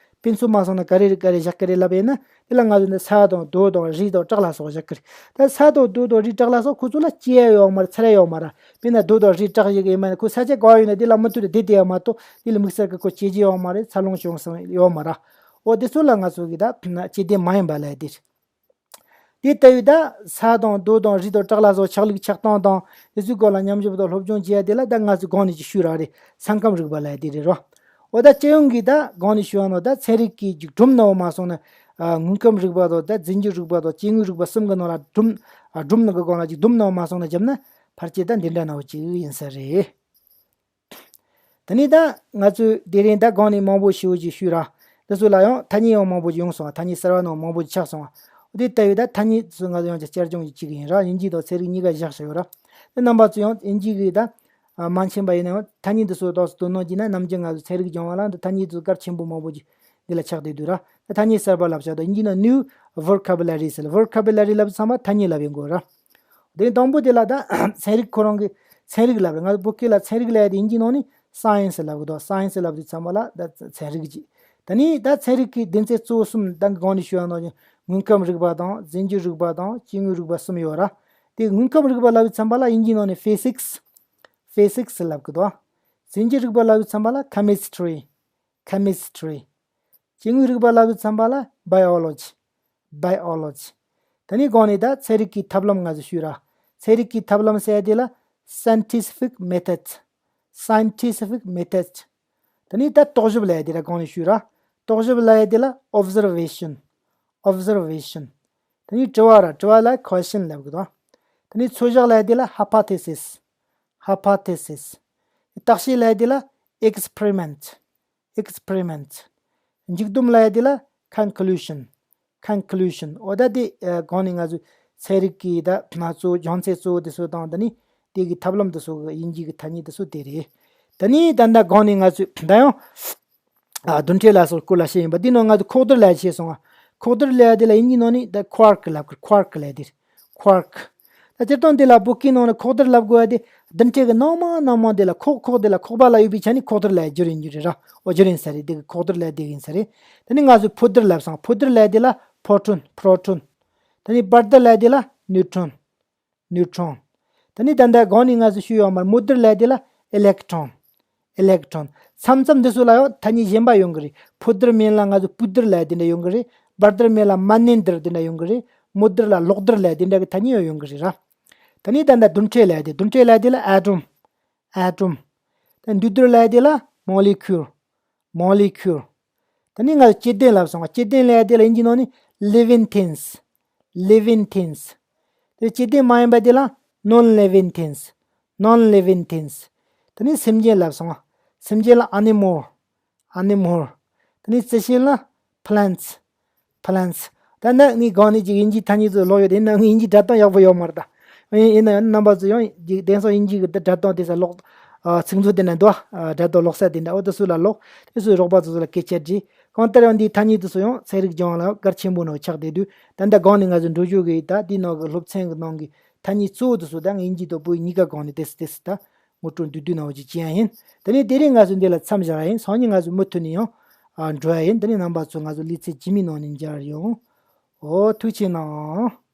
དཔེ་མཚོན་མ་སོང་ན་ག་རེ་རེད་ག་རེ་བཞག་གི་རེད་ལབ་ཡིན་ན། དེ་ལ་ང་ཚོ་འདི་ས་དང་རྡོ་དང་རི་དང་བྲག་ལ་སོགས་བཞག་གི་རེད། ད་ས་དང་རྡོ་དང་རི་བྲག་ལ་སོགས་ཁོ་ཚོ་ལ་སྐྱེ་ཡ་ཡོད་མ་རེད། འཚར་ཡ་ཡོད་མ་རེད། དཔེར་ན་རྡོ་དང་རི་བྲག་ཞིག་ཡིན་མ་ནི་ཁོ་ས་ཆ་ག་པར་ཡོད་ན་དེ་ལ་མུ་མཐུད་དུ་བསྡད་བསྡད་ཡ་མ་གཏོགས་དེ་ལ་དམིགས་བསལ་གྱི་ཁོ་སྐྱེ་རྒྱུ་ཡོད་མ་རེད། འཚར་ལོངས་བྱུང་སོང་ཡོད་མ་རེད། འོ་དེ་ཚོ་ལ་ང་ཚོ་གིས་ད་སྐྱེ་ལྡན་མ་ཡིན་པ་ལབ་ཡ་དེ་རེད། དེ་ལྟ་བུའི་ད་ས་དང་རྡོ་དང་རི་དང་བྲག་ལ་སོགས་ཆགས་ལུགས་ཆགས་སྟངས་དང་དེ་ཚོའི་སྐོར་ལ་ཉམས་ཞིབ་དང་སློབ་སྦྱོང་བྱེད་ཡ་དེ་ལ་ད་ང་ཚོས་གོང་ནས་ཅིག་ཞུས་རག་རེད། ས་ཁམས་རིག་པ་ལབ་ཡ་དེ་རེད་རོ། འོ་ད་སྤྱི་ཡོངས་ཀྱི་ད་གོང་ནས་ཞུས་པ་ནང་ད་ཚན་རིག་གི་ཅིག་སྒྲོམ་ནང་མ་སོང་ན། ཨ། དངོས་ཁམས་རིག་པ་དང་ད་རྫས་འགྱུར་རིག་པ་དང་སྐྱེ་དངོས་རིག་པ་གསུམ་གྱི་ནང་ལ་སྒྲོམ། ཨ། སྒྲོམ་ནང་གི་སྒང་ལ་ཅིག་སྡོམ་ནང་མ་སོང་ན་བརྒྱབ་ན་ཕལ་ཆེར་ད་འདི་འདྲ་ནང་བཞིན་ཅིག་ཡིན་ས་རེད། དེ་ནས་ད་ང་ཚོས་དེ་རིང་ད་གོང་ནས་མང་པོ་ཞེ་པོ་ཅིག་ཞུས་ར། འདི་ཚོ་ལ་ཡང་ཐ་སྙད་ཡང་མང་པོ་ཅིག་ཡོང་སོང་བ། ཐ་སྙད་གསར་བ་ནང་མང་པོ་ཅིག་ཆགས་སོང་བ། འོ་དེ་ལྟ་བུའི་ད་ཐ་སྙད་ཚོ་ང་ཚོ་ཡང་ཅིག་བསྐྱར་སྦྱོང་ཅིག་བྱེད་ཀྱི་ཡིན་ར། དབྱིན་ཇི་དང་ཚན་རིག་གཉིས་ཀ་བཞག་བཞག་ཡོད་ར། དེ་རྣམ་པ་ཚོ་ཡང་དབྱིན་ཇི་གི་ད་མ་མཁྱེན་པ་ཡིན་ན་ཡང་ཐ་སྙད་འདི་ཚོ་ཏོག་ཙམ་དོ་སྣང་བགྱིས་ན། ནམ་རྒྱུན་ང་ཚོ་ཚན་རིག་སྦྱང་བ་ལ་འདི་ཐ་སྙད་ཚོ་གལ་ཆེན་པོ་མང་པོ་ཅིག་འདི་ལ་ཆགས་བསྡད་འདུག་ར། ད་ཐ་སྙད་གསར་པ་ལབ་བྱ་དང་དབྱིན་ཇི་ནང་new vocabulary ཟེར། vocabulary ལབ་ཚང་མ་ཐ་སྙད་ལབ་ཡོང་གི་ཡོད་ར། དེ་དང་པོ་དེ་ལ་ད་ཚན་རིག་ཁོ་རང་གི་ཚན་རིག་ལབ་རེད། ང་ཚོ་བོད་སྐད་ལ་ཚན་རིག་ལབ་ཡ་དེ་དབྱིན་ཇི་ནང་ནས་སའེན་སི་ལབ་གི་འདུག་སའེན་སི་ལབ་དུས་ཙམ་པ་ལ་ད་ཚན་རིག་ཅིག་ད་ནི་ད་ཚན་རིག་གི་སྡེ་ཚན་གཙོ་བོ་གསུམ། ད་གོང་ནས་ཞུས་པ་ནང་བཞིན་དངོས་ཁམས་རིག་པ་དང་། རྫས་འགྱུར་རིག་པ་དང་། སྐྱེ་དངོས་རིག་པ་གསུམ་ཡོད་ར། དེ་དངོས་ཁམས་རིག་པ་ལབ་དུས་ཙམ་པ་ལ་དབྱིན་ཇི་ནང་ནས་ཕི་སིག་སི། ཕི་སིག་སི་ལབ་གི་འདུག་རྫས་འགྱུར་རིག་པ་ལབ་དུས་ཙམ་པ་ལ་ཁེ་མི་སི་ཊི་རི། ཁེ་མི་སི་ཊི་རི། སྐྱེ་དངོས་རིག་པ་ལབ་དུས་ཙམ་པ་ལ་བྷའི་ཨོ་ལོ་ཇི། བྷའི་ཨོ་ལོ་ཇི། དེ་ནས་གོང་ནས་ད་ཚན་རིག་གི་ཐབས་ལམ་ང་ཚོས་ཞུས་ར། ཚན་རིག་གི་ཐབས་ལམ་ཟེར་ཡ་དེ་ལ་scientific method། scientific method། དེ་ནས་ད་རྟོག་ཞིབ་ལབ་ཡ་དེ་ལ་གོང་ནས་ཞུས་ར། རྟོག་ཞིབ་ལབ་ཡ་དེ་ལ་observation། observation། དེ་ནས་དྲི་བ་ར། དྲི་བ་ལ་question ལབ་གི་འདུག་དེ་ནས་ཚོད་བཞག་ལབ་ཡ་དེ་ལ་hypothesis། hypothesis། བརྟག་དཔྱད་ལབ་ཡ་དེ་ལ་experiment། experiment། མཇུག་སྡོམ་ལབ་ཡ་དེ་ལ་conclusion། conclusion། འོ་ད་དེ་ཨ་གོང་ནས་ང་ཚོས་ཚན་རིག་གི་ད་ང་ཚོ་སྦྱོང་ཚན་གཙོ་བོ་དེ་ཚོ་དང་། དེ་ནས་དེ་གི་ཐབས་ལམ་དེ་ཚོ་གི་དབྱིན་ཇི་གི་ཐ་སྙད་དེ་ཚོ་དེ་རེད། དེ་ནས་ད་ལྟ་གོང་ནས་ང་ཚོས་ད་ཡང་ཨ་རྡུལ་ཕྲན་ལ་སོགས་སྐོར་ལ་བཤད་ཡིན་པ། དེ་ནང་ང་ཚོས་ཁོག་རྡུལ་ལབ་ཡ་བཤད་སོང་ང་། ཁོག་རྡུལ་ལབ་ཡ་དེ་ལ་དབྱིན་ཇི་ནང་ནས་ད་quark ལབ་ཀྱི། quark ལབ་ཡ་དེ་རེད། quark། ད་སྤྱིར་བཏང་འདི་ལ་བོད་སྐད་ནང་ལ་ཁོག་རྡུལ་ལབ་དགོས་པ་དེ། རྡུལ་ཕྲན་གྱི་ནང་མ་ནང་མ་འདི་ལ་ཁོག་ཁོག་འདི་ལ་ཁོག་པ་ལ་ཡོད་པའི་ཆ་ནས་ཁོག་རྡུལ་ལབ་རྒྱུ་རེད། རྒྱུ་རེད་ར། འོ་རྒྱུ་རེད་ས་རེད། འདི་གི་ཁོག་རྡུལ་ལབ་དེ་ཡིན་ས་རེད། དེ་ནས་ང་ཚོས་ཕོ་རྡུལ་ལབ་སོང་། ཕོ་རྡུལ་ལབ་དེ་ལ་ཕོ་ཊོན། པྲོ་ཊོན། དེ་ནས་བར་རྡུལ་ལབ་དེ་ལ་ནིའུ་ཊོན། ནིའུ་ཊོན། དེ་ནས་ད་ལྟ་གོང་ནས་ང་ཚོས་ཞུས་ཡོད་མ་རེད། མོ་རྡུལ་ལབ་དེ་ལ་ཨི་ལེག་ཊོན། ཨི་ལེག་ཊོན། མཚམས་མཚམས་འདི་ཚོ་ལ་ཡང་ཐ་སྙད་གཞན་པ་ཡོང་གི་རེད། ཕོ་རྡུལ་མིན་ལ་ང་ཚོ་སྤུ་རྡུལ་ལབ་དེ་འདྲ་ཡོང་གི་རེད། བར་རྡུལ་མིན་ལ་མ་ནིང་རྡུལ་དེ་འདྲ་ཡོང་གི་རེད། མོ་རྡུལ་ལ་གློག་རྡུལ་ལབ་དེ་འདྲ་གི་ཐ་སྙད་ཡང་ཡོང་གི་རེད་ར། དེ་ནས་ད་ལྟ་རྡུལ་ཕྲན་ལབ་དེ། རྡུལ་ཕྲན་ལབ་དེ་ལ་ཨ་ཊོམ། ཨ་ཊོམ། དེ་འདུས་རྡུལ་ལབ་དེ་ལ་མོ་ལེ་ཁུལ། མོ་ལེ་ཁུལ། དེ་ནས་ང་ཚོ་སྐྱེ་ལྡན་ལབ་སོང་། སྐྱེ་ལྡན་ལབ་དེ་ལ་དབྱིན་ཇིའི་ནང་ནས་ལི་ཝིང་ཐིངས། ལི་ཝིང་ཐིངས། དེ་སྐྱེ་ལྡན་མ་ཡིན་པ་དེ་ལ་ནོན་ལི་ཝིང་ཐིངས། ནོན་ལི་ཝིང་ཐིངས། དེ་ནས་སེམས་ཅན་ལབ་སོང་། སེམས་ཅན་ལ་ཨ་ནི་མོལ། ཨ་ནི་མོལ། དེ་ནས་རྩི་ཤིང་ལ་པི་ལན་ཊི། པི་ལན་ཊི། ད་ནི་ངས་གོང་ནས་ཅིག་དབྱིན་ཇིའི་ཐ་སྙད་ཚོ་ཀློག་ཡོད་དེ། ཡིན་ནའང་ངའི་དབྱིན་ཇིའི་སྒྲ་གདངས་ཡག་པོ་ཡོད་མ་རེད་ད། ཡིན་ཡིན་ན་ཡང་རྣམ་པ་ཚོ་ཡང་ཅིག་དེང་སང་དབྱིན་ཇི་གི་འདི་སྒྲ་གདངས་དེ་ས་ཀློག་ཨ། ཚིག་མཛོད་དེ་ན་འདུག་ཨ། སྒྲ་གདངས་ཀློག་ས་དེ་འདྲ། འོ་དེ་ཚོ་ལ་ཀློག་དེ་ཚོའི་རོགས་པ་ཚོ་ཚོ་ལ་སྐད་ཆ་དྲིས། གང་ལྟར་ཡང་འདིའི་ཐ་སྙད་དེ་ཚོ་ཡང་ཚན་རིག་སྦྱང་བ་ལ་གལ་ཆེན་པོ་ནང་ཆགས་བསྡད་དུས། ད་ལྟ་གོང་ནས་ང་ཚོ་འགྲོ་རྒྱུ་གི་ད་འདི་ནང་གི་སློབ་ཚན་གི་ནང་གི་ཐ་སྙད་གཙོ་བོ་དེ་ཚོ་ད་ངས་དབྱིན་ཇི་དང་བོད་ཡིག་གཉིས་ཀ་སྒང་ནས་ཏོག་ཙམ་ཏོག་ཙམ་ད་ངོ་སྤྲོད་བསྡུས་བསྡུས་གནང་བ་ཅིག་བྱེད་ཡ་ཡིན། དེ་ནས་དེ་རིང་ང་ཚོ་འདི་ལ་མཚམས་བཞག་ཡ་ཡིན། སང་ཉིན་ང་ཚོ་མུ་མཐུད་ནས་ཡང་ཨ། འགྲོ་ཡ་ཡིན། དེ་ནས་རྣམ་པ་ཚོ་ང་ཚོ་ལེ་ཚན་རྗེས་མའི་ནང་ནས་མཇལ་ཡོང་། འོ་ཐུགས་རྗེ་གནང་།